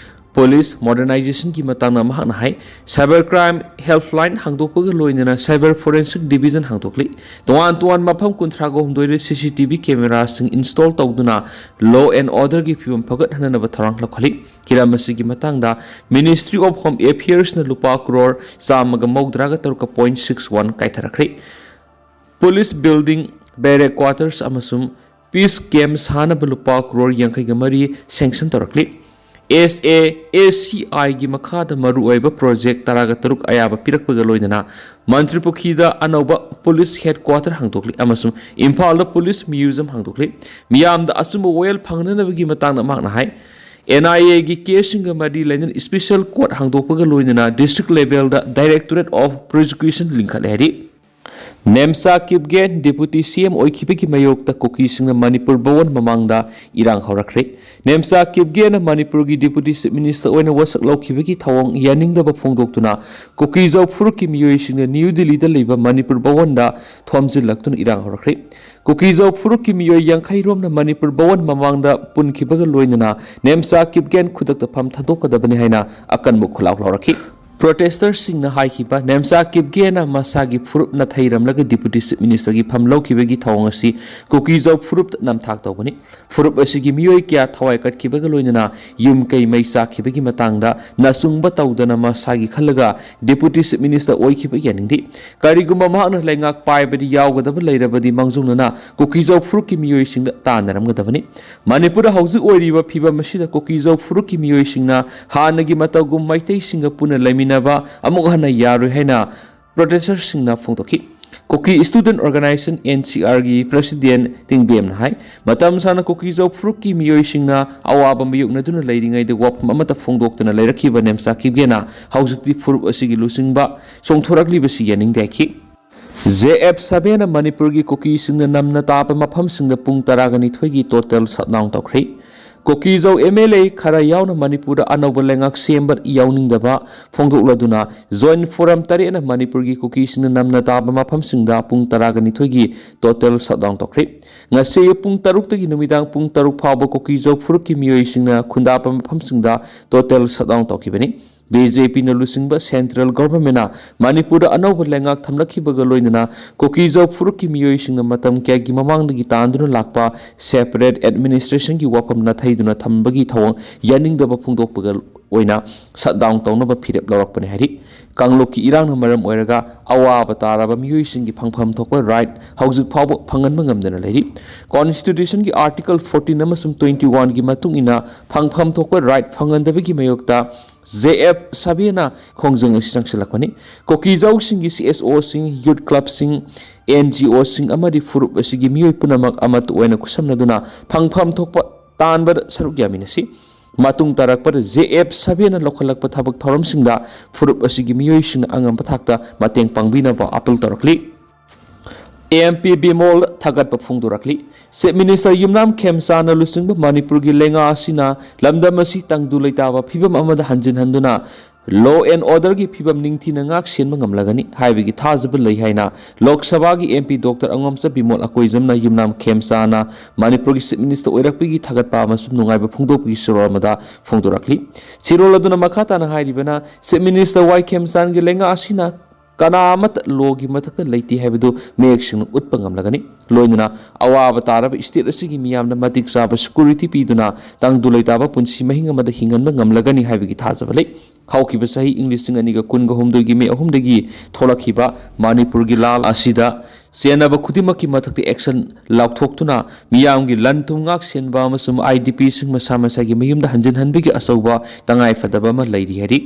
Police modernization ꯒꯤ ꯃꯇꯥꯡꯗ ꯃꯍꯥꯛꯅ ꯍꯥꯏ, Cyber Crime Helpline ꯍꯥꯡꯗꯣꯛꯄꯒ ꯂꯣꯏꯅꯅ Cyber Forensic Division ꯍꯥꯡꯗꯣꯛꯂꯤ꯫ ꯇꯣꯉꯥꯟ ꯇꯣꯉꯥꯟꯕ ꯃꯐꯝ ꯀꯨꯟꯊ꯭ꯔꯥꯒ ꯍꯨꯝꯗꯣꯏꯗ C C T V camera ꯁꯤꯡ install ꯇꯧꯗꯨꯅ law and order ꯒꯤ ꯐꯤꯕꯝ ꯐꯒꯠꯍꯟꯅꯕ ꯊꯧꯔꯥꯡ ꯂꯧꯈꯠꯂꯤ꯫ ꯍꯤꯔꯝ ꯑꯁꯤꯒꯤ ꯃꯇꯥꯡꯗ Ministry of Home Affairs ꯅ ꯂꯨꯄꯥ ꯀ꯭ꯔꯣꯔ ꯆꯥꯝꯃꯒ ꯃꯧꯗ꯭ꯔꯥꯒ ꯇꯔꯨꯛꯀ point six one ꯀꯥꯏꯊꯔꯛꯈ꯭ꯔꯦ꯫ Police building, barrack quarters ꯑꯃꯁꯨꯡ peace camp ꯁꯥꯅꯕ ꯂꯨꯄꯥ ꯀ꯭ꯔꯣꯔ ꯌꯥꯡꯈꯩꯒ ꯃꯔꯤ sanction ꯇꯧꯔꯛꯂꯤ꯫ S A S C I ꯒꯤ ꯃꯈꯥꯗ ꯃꯔꯨꯑꯣꯏꯕ project ꯇꯔꯥꯒ ꯇꯔꯨꯛ ꯑꯌꯥꯕ ꯄꯤꯔꯛꯄꯒ ꯂꯣꯏꯅꯅ ꯃꯟꯇ꯭ꯔꯤ ꯄꯨꯈ꯭ꯔꯤꯗ ꯑꯅꯧꯕ police headquarter ꯍꯥꯡꯗꯣꯛꯂꯤ ꯑꯃꯁꯨꯡ ꯏꯝꯐꯥꯜꯗ police museum ꯍꯥꯡꯗꯣꯛꯂꯤ꯫ ꯃꯤꯌꯥꯝꯗ ꯑꯆꯨꯝꯕ ꯋꯥꯌꯦꯜ ꯐꯪꯅꯅꯕꯒꯤ ꯃꯇꯥꯡꯗ ꯃꯍꯥꯛꯅ ꯍꯥꯏ, N I A ꯒꯤ case ꯁꯤꯡꯒ ꯃꯔꯤ ꯂꯩꯅꯅ special court ꯍꯥꯡꯗꯣꯛꯄꯒ ꯂꯣꯏꯅꯅ district level the Directorate of Prosecution ꯂꯤꯡꯈꯠꯂꯦ ꯍꯥꯏꯔꯤ꯫ Nemcha Kipgen Deputy C M ꯑꯣꯏꯈꯤꯕꯒꯤ ꯃꯥꯌꯣꯛꯇ ꯀꯨꯀꯤꯁꯤꯡꯅ ꯃꯅꯤꯄꯨꯔ ꯚꯋꯟ ꯃꯃꯥꯡꯗ ꯏꯔꯥꯡ ꯍꯧꯔꯛꯈ꯭ꯔꯦ꯫ ꯅꯦꯝꯆꯥ ꯀꯤꯞꯒꯦꯟꯅ ꯃꯅꯤꯄꯨꯔꯒꯤ Deputy Chief Minister ꯑꯣꯏꯅ ꯋꯥꯁꯛ ꯂꯧꯈꯤꯕꯒꯤ ꯊꯧꯑꯣꯡ ꯌꯥꯅꯤꯡꯗꯕ ꯐꯣꯡꯗꯣꯛꯇꯨꯅ ꯀꯨꯀꯤꯖꯧ ꯐꯨꯔꯨꯞꯀꯤ ꯃꯤꯑꯣꯏꯁꯤꯡꯅ ꯅ꯭ꯌꯨ ꯗꯤꯜꯂꯤꯗ ꯂꯩꯕ ꯃꯅꯤꯄꯨꯔ ꯚꯋꯟꯗ ꯊꯣꯝꯖꯤꯜꯂꯛꯇꯨꯅ ꯏꯔꯥꯡ ꯍꯧꯔꯛꯈ꯭ꯔꯦ꯫ ꯀꯨꯀꯤꯖꯧ ꯐꯨꯔꯨꯞꯀꯤ ꯃꯤꯑꯣꯏ ꯌꯥꯡꯈꯩ ꯔꯣꯝꯅ ꯃꯅꯤꯄꯨꯔ ꯚꯋꯟ ꯃꯃꯥꯡꯗ ꯄꯨꯟꯈꯤꯕꯒ ꯂꯣꯏꯅꯅ ꯅꯦꯝꯆꯥ ꯀꯤꯞꯒꯦꯟ ꯈꯨꯗꯛꯇ ꯐꯝ ꯊꯥꯗꯣꯛꯀꯗꯕꯅꯤ ꯍꯥꯏꯅ ꯑꯀꯟꯕ ꯈꯨꯜꯂꯥꯎ ꯂꯥꯎꯔꯛꯈꯤ꯫ Protester ꯁꯤꯡꯅ ꯍꯥꯏꯈꯤꯕ ꯅꯦꯝꯆꯥ ꯀꯤꯞꯒꯦꯟꯅ ꯃꯁꯥꯒꯤ ꯐꯨꯔꯨꯞ ꯅꯥꯊꯩꯔꯝꯂꯒ Deputy Chief Minister ꯒꯤ ꯐꯝ ꯂꯧꯈꯤꯕꯒꯤ ꯊꯧꯑꯣꯡ ꯑꯁꯤ ꯀꯨꯀꯤꯖꯧ ꯐꯨꯔꯨꯞꯇ ꯅꯝꯊꯥꯛ ꯇꯧꯕꯅꯤ꯫ ꯐꯨꯔꯨꯞ ꯑꯁꯤꯒꯤ ꯃꯤꯑꯣꯏ ꯀꯌꯥ ꯊꯋꯥꯏ ꯀꯠꯈꯤꯕꯒ ꯂꯣꯏꯅꯅ ꯌꯨꯝ ꯀꯩ ꯃꯩ ꯆꯥꯛꯈꯤꯕꯒꯤ ꯃꯇꯥꯡꯗ ꯅꯆꯨꯡꯕ ꯇꯧꯗꯅ ꯃꯁꯥꯒꯤ ꯈꯜꯂꯒ Deputy Chief Minister ꯑꯣꯏꯈꯤꯕ ꯌꯥꯅꯤꯡꯗꯦ꯫ ꯀꯔꯤꯒꯨꯝꯕ ꯃꯍꯥꯛꯅ ꯂꯩꯉꯥꯛ ꯄꯥꯏꯕꯗ ꯌꯥꯎꯒꯗꯕ ꯂꯩꯔꯕꯗꯤ ꯃꯥꯡꯖꯧꯅꯅ ꯀꯨꯀꯤꯖꯧ ꯐꯨꯔꯨꯞꯀꯤ ꯃꯤꯑꯣꯏꯁꯤꯡꯗ ꯇꯥꯟꯅꯔꯝꯒꯗꯕꯅꯤ꯫ ꯃꯅꯤꯄꯨꯔꯗ ꯍꯧꯖꯤꯛ ꯑꯣꯏꯔꯤꯕ ꯐꯤꯕꯝ ꯑꯁꯤꯗ ꯀꯨꯀꯤꯖꯧ ꯐꯨꯔꯨꯞꯀꯤ ꯃꯤꯑꯣꯏꯁꯤꯡꯅ ꯍꯥꯟꯅꯒꯤ ꯃꯇꯧꯒꯨꯝ ꯃꯩꯇꯩꯁꯤꯡꯒ ꯄꯨꯟꯅ ꯂꯩꯃꯤꯟꯅꯕ ꯑꯃꯨꯛ ꯍꯟꯅ ꯌꯥꯔꯣꯏ ꯍꯥꯏꯅ protester ꯁꯤꯡꯅ ꯐꯣꯡꯗꯣꯛꯈꯤ꯫ ꯀꯨꯀꯤ Student Organisation, N C R ꯒꯤ President ꯇꯤꯡꯕꯦꯝꯅ ꯍꯥꯏ, ꯃꯇꯝ ꯁꯥꯡꯅ ꯀꯨꯀꯤꯖꯧ ꯐꯨꯔꯨꯞꯀꯤ ꯃꯤꯑꯣꯏꯁꯤꯡꯅ ꯑꯋꯥꯕ ꯃꯥꯌꯣꯛꯅꯗꯨꯅ ꯂꯩꯔꯤꯉꯩꯗ ꯋꯥꯐꯝ ꯑꯃꯠꯇ ꯐꯣꯡꯗꯣꯛꯇꯅ ꯂꯩꯔꯛꯈꯤꯕ ꯅꯦꯝꯆꯥ ꯀꯤꯞꯒꯦꯟꯅ ꯍꯧꯖꯤꯛꯇꯤ ꯐꯨꯔꯨꯞ ꯑꯁꯤꯒꯤ ꯂꯨꯆꯤꯡꯕ ꯆꯣꯡꯊꯣꯔꯛꯂꯤꯕꯁꯤ ꯌꯥꯅꯤꯡꯗꯦ ꯍꯥꯏꯈꯤ꯫ J F ꯁꯚꯦꯟꯅ ꯃꯅꯤꯄꯨꯔꯒꯤ ꯀꯨꯀꯤꯁꯤꯡꯅ ꯅꯝꯅ ꯇꯥꯕ ꯃꯐꯝꯁꯤꯡꯗ ꯄꯨꯡ ꯇꯔꯥꯒ ꯅꯤꯊꯣꯏꯒꯤ total shutdown ꯇꯧꯈ꯭ꯔꯦ꯫ ꯀꯨꯀꯤꯖꯧ ꯑꯦꯝ ꯑꯦꯜ ꯑꯦ ꯈꯔ ꯌꯥꯎꯅ ꯃꯅꯤꯄꯨꯔꯗ ꯑꯅꯧꯕ ꯂꯩꯉꯥꯛ ꯁꯦꯝꯕ ꯌꯥꯎꯅꯤꯡꯗꯕ ꯐꯣꯡꯗꯣꯛꯂꯗꯨꯅ ꯖꯣꯏꯟꯠ ꯐꯣꯔꯝ ꯇꯔꯦꯠꯅ ꯃꯅꯤꯄꯨꯔꯒꯤ ꯀꯨꯀꯤꯁꯤꯡꯅ ꯅꯝꯅ ꯇꯥꯕ ꯃꯐꯝꯁꯤꯡꯗ ꯄꯨꯡ ꯇꯔꯥꯒ ꯅꯤꯊꯣꯏꯒꯤ ꯇꯣꯇꯦꯜ ꯁꯠꯗꯥꯎꯟ ꯇꯧꯈ꯭ꯔꯦ꯫ ꯉꯁꯤ ꯑꯌꯨꯛ ꯄꯨꯡ ꯇꯔꯨꯛꯇꯒꯤ ꯅꯨꯃꯤꯗꯥꯡ ꯄꯨꯡ ꯇꯔꯨꯛ ꯐꯥꯎꯕ ꯀꯨꯀꯤꯖꯧ ꯐꯨꯔꯨꯞꯀꯤ ꯃꯤꯑꯣꯏꯁꯤꯡꯅ ꯈꯨꯟꯗꯥꯕ ꯃꯐꯝꯁꯤꯡꯗ ꯇꯣꯇꯦꯜ ꯁꯠꯗꯥꯎꯟ ꯇꯧꯈꯤꯕꯅꯤ꯫ ꯕꯤ ꯖꯦ ꯄꯤꯅ ꯂꯨꯆꯤꯡꯕ ꯁꯦꯟꯇ꯭ꯔꯦꯜ ꯒꯣꯚꯔꯟꯃꯦꯟꯠꯅ ꯃꯅꯤꯄꯨꯔꯗ ꯑꯅꯧꯕ ꯂꯩꯉꯥꯛ ꯊꯝꯂꯛꯈꯤꯕꯒ ꯂꯣꯏꯅꯅ ꯀꯨꯀꯤꯖꯧ ꯐꯨꯔꯨꯞꯀꯤ ꯃꯤꯑꯣꯏꯁꯤꯡꯅ ꯃꯇꯝ ꯀꯌꯥꯒꯤ ꯃꯃꯥꯡꯗꯒꯤ ꯇꯥꯟꯗꯨꯅ ꯂꯥꯛꯄ ꯁꯦꯄꯔꯦꯠ ꯑꯦꯗꯃꯤꯅꯤꯁꯇ꯭ꯔꯦꯁꯟꯒꯤ ꯋꯥꯐꯝ ꯅꯥꯊꯩꯗꯨꯅ ꯊꯝꯕꯒꯤ ꯊꯧꯑꯣꯡ ꯌꯥꯅꯤꯡꯗꯕ ꯐꯣꯡꯗꯣꯛꯄꯒ ꯑꯣꯏꯅ ꯁꯠꯗꯥꯎꯟ ꯇꯧꯅꯕ ꯐꯤꯔꯦꯞ ꯂꯧꯔꯛꯄꯅꯤ ꯍꯥꯏꯔꯤ꯫ ꯀꯥꯡꯂꯨꯞꯀꯤ ꯏꯔꯥꯡꯅ ꯃꯔꯝ ꯑꯣꯏꯔꯒ ꯑꯋꯥꯕ ꯇꯥꯔꯕ ꯃꯤꯑꯣꯏꯁꯤꯡꯒꯤ ꯐꯪꯐꯝ ꯊꯣꯛꯄ ꯔꯥꯏꯠ ꯍꯧꯖꯤꯛ ꯐꯥꯎꯕ ꯐꯪꯍꯟꯕ ꯉꯝꯗꯅ ꯂꯩꯔꯤ꯫ ꯀꯣꯟꯁꯇꯤꯇ꯭ꯌꯨꯁꯟꯒꯤ ꯑꯥꯔꯇꯤꯀꯜ ꯐꯣꯔꯇꯤꯟ ꯑꯃꯁꯨꯡ ꯇ꯭ꯋꯦꯟꯇꯤ ꯋꯥꯟꯒꯤ ꯃꯇꯨꯡ ꯏꯟꯅ ꯐꯪꯐꯝ ꯊꯣꯛꯄ ꯔꯥꯏꯠ ꯐꯪꯍꯟꯗꯕꯒꯤ ꯃꯥꯌꯣꯛꯇ ꯖꯦ ꯑꯦꯐ ꯁꯚꯦꯅ ꯈꯣꯡꯖꯪ ꯑꯁꯤ ꯆꯪꯁꯤꯜꯂꯛꯄꯅꯤ꯫ ꯀꯨꯀꯤꯖꯧꯁꯤꯡꯒꯤ C S ꯑꯣꯁꯤꯡ, youth ꯀ꯭ꯂꯕꯁꯤꯡ, and G ꯑꯣꯁꯤꯡ ꯑꯃꯗꯤ ꯐꯨꯔꯨꯞ ꯑꯁꯤꯒꯤ ꯃꯤꯑꯣꯏ ꯄꯨꯝꯅꯃꯛ ꯑꯃꯠꯇ ꯑꯣꯏꯅ ꯈꯨꯠꯁꯝꯅꯗꯨꯅ ꯐꯪꯐꯝ ꯊꯣꯛꯄ ꯇꯥꯟꯕꯗ ꯁꯔꯨꯛ ꯌꯥꯃꯤꯟꯅꯁꯤ꯫ ꯃꯇꯨꯡ ꯇꯥꯔꯛꯄꯗ ꯖꯦ ꯑꯦꯐ ꯁꯚꯦꯅ ꯂꯧꯈꯠꯂꯛꯄ ꯊꯕꯛ ꯊꯧꯔꯝꯁꯤꯡꯗ ꯐꯨꯔꯨꯞ ꯑꯁꯤꯒꯤ ꯃꯤꯑꯣꯏꯁꯤꯡꯅ ꯑꯉꯝꯕ ꯊꯥꯛꯇ ꯃꯇꯦꯡ ꯄꯥꯡꯕꯤꯅꯕ ꯑꯥꯄꯤꯜ ꯇꯧꯔꯛꯂꯤ꯫ ꯑꯦꯝ ꯄꯤ ꯕꯤꯃꯣꯜ ꯊꯥꯒꯠꯄ ꯐꯣꯡꯗꯣꯔꯛꯂꯤ꯫ ꯆꯤꯐ ꯃꯤꯅꯤꯁꯇꯔ ꯌꯨꯝꯅꯥꯝ ꯈꯦꯝꯆꯥꯟꯅ ꯂꯨꯆꯤꯡꯕ ꯃꯅꯤꯄꯨꯔꯒꯤ ꯂꯩꯉꯥꯛ ꯑꯁꯤꯅ ꯂꯝꯗꯝ ꯑꯁꯤ ꯇꯪꯗꯨ ꯂꯩꯇꯥꯕ ꯐꯤꯕꯝ ꯑꯃꯗ ꯍꯟꯖꯤꯟꯍꯟꯗꯨꯅ law and orderꯒꯤ ꯐꯤꯕꯝ ꯅꯤꯡꯊꯤꯅ ꯉꯥꯛ ꯁꯦꯟꯕ ꯉꯝꯂꯒꯅꯤ ꯍꯥꯏꯕꯒꯤ ꯊꯥꯖꯕ ꯂꯩ ꯍꯥꯏꯅ ꯂꯣꯛ ꯁꯚꯥꯒꯤ ꯑꯦꯝ ꯄꯤ ꯗꯣꯛꯇꯔ ꯑꯉꯣꯝꯆꯥ ꯕꯤꯃꯣꯜ ꯑꯀꯣꯏꯖꯝꯅ ꯌꯨꯝꯅꯥꯝ ꯈꯦꯝꯆꯥꯟꯅ ꯃꯅꯤꯄꯨꯔꯒꯤ ꯆꯤꯐ ꯃꯤꯅꯤꯁꯇꯔ ꯑꯣꯏꯔꯛꯄꯒꯤ ꯊꯥꯒꯠꯄ ꯑꯃꯁꯨꯡ ꯅꯨꯡꯉꯥꯏꯕ ꯐꯣꯡꯗꯣꯛꯄꯒꯤ ꯆꯤꯔꯣꯜ ꯑꯃꯗ ꯐꯣꯡꯗꯣꯔꯛꯂꯤ꯫ ꯆꯤꯔꯣꯜ ꯑꯗꯨꯅ ꯃꯈꯥ ꯇꯥꯅ ꯍꯥꯏꯔꯤꯕꯅ, ꯆꯤꯐ ꯃꯤꯅꯤꯁꯇꯔ ꯋꯥꯏ ꯈꯦꯝꯆꯥꯟꯒꯤ ꯂꯩꯉꯥꯛ ꯑꯁꯤꯅ ꯀꯅꯥ ꯑꯃꯠꯇ ꯂꯣꯒꯤ ꯃꯊꯛꯇ ꯂꯩꯇꯦ ꯍꯥꯏꯕꯗꯨ ꯃꯌꯦꯛ ꯁꯦꯡꯅ ꯎꯠꯄ ꯉꯝꯂꯒꯅꯤ꯫ ꯂꯣꯏꯅꯅ ꯑꯋꯥꯕ ꯇꯥꯔꯕ ꯁ꯭ꯇꯦꯠ ꯑꯁꯤꯒꯤ ꯃꯤꯌꯥꯝꯗ ꯃꯇꯤꯛ ꯆꯥꯕ ꯁꯦꯀ꯭ꯌꯨꯔꯤꯇꯤ ꯄꯤꯗꯨꯅ ꯇꯪꯗꯨ ꯂꯩꯇꯥꯕ ꯄꯨꯟꯁꯤ ꯃꯍꯤꯡ ꯑꯃꯗ ꯍꯤꯡꯍꯟꯕ ꯉꯝꯂꯒꯅꯤ ꯍꯥꯏꯕꯒꯤ ꯊꯥꯖꯕ ꯂꯩ꯫ ꯍꯧꯈꯤꯕ ꯆꯍꯤ ꯏꯪ ꯂꯤꯁꯤꯡ ꯑꯅꯤꯒ ꯀꯨꯟꯒ ꯍꯨꯝꯗꯣꯏꯒꯤ ꯃꯦ ꯑꯍꯨꯝꯗꯒꯤ ꯊꯣꯛꯂꯛꯈꯤꯕ ꯃꯅꯤꯄꯨꯔꯒꯤ ꯂꯥꯜ ꯑꯁꯤꯗ ꯆꯦꯟꯅꯕ ꯈꯨꯗꯤꯡꯃꯛꯀꯤ ꯃꯊꯛꯇ ꯑꯦꯛꯁꯟ ꯂꯥꯎꯊꯣꯛꯇꯨꯅ ꯃꯤꯌꯥꯝꯒꯤ ꯂꯟ ꯊꯨꯝ ꯉꯥꯛ ꯁꯦꯟꯕ ꯑꯃꯁꯨꯡ ꯑꯥꯏ ꯗꯤ ꯄꯤꯁꯤꯡ ꯃꯁꯥ ꯃꯁꯥꯒꯤ ꯃꯌꯨꯝꯗ ꯍꯟꯖꯤꯟꯍꯟꯕꯒꯤ ꯑꯆꯧꯕ ꯇꯉꯥꯏꯐꯗꯕ ꯑꯃ ꯂꯩꯔꯤ ꯍꯥꯏꯔꯤ꯫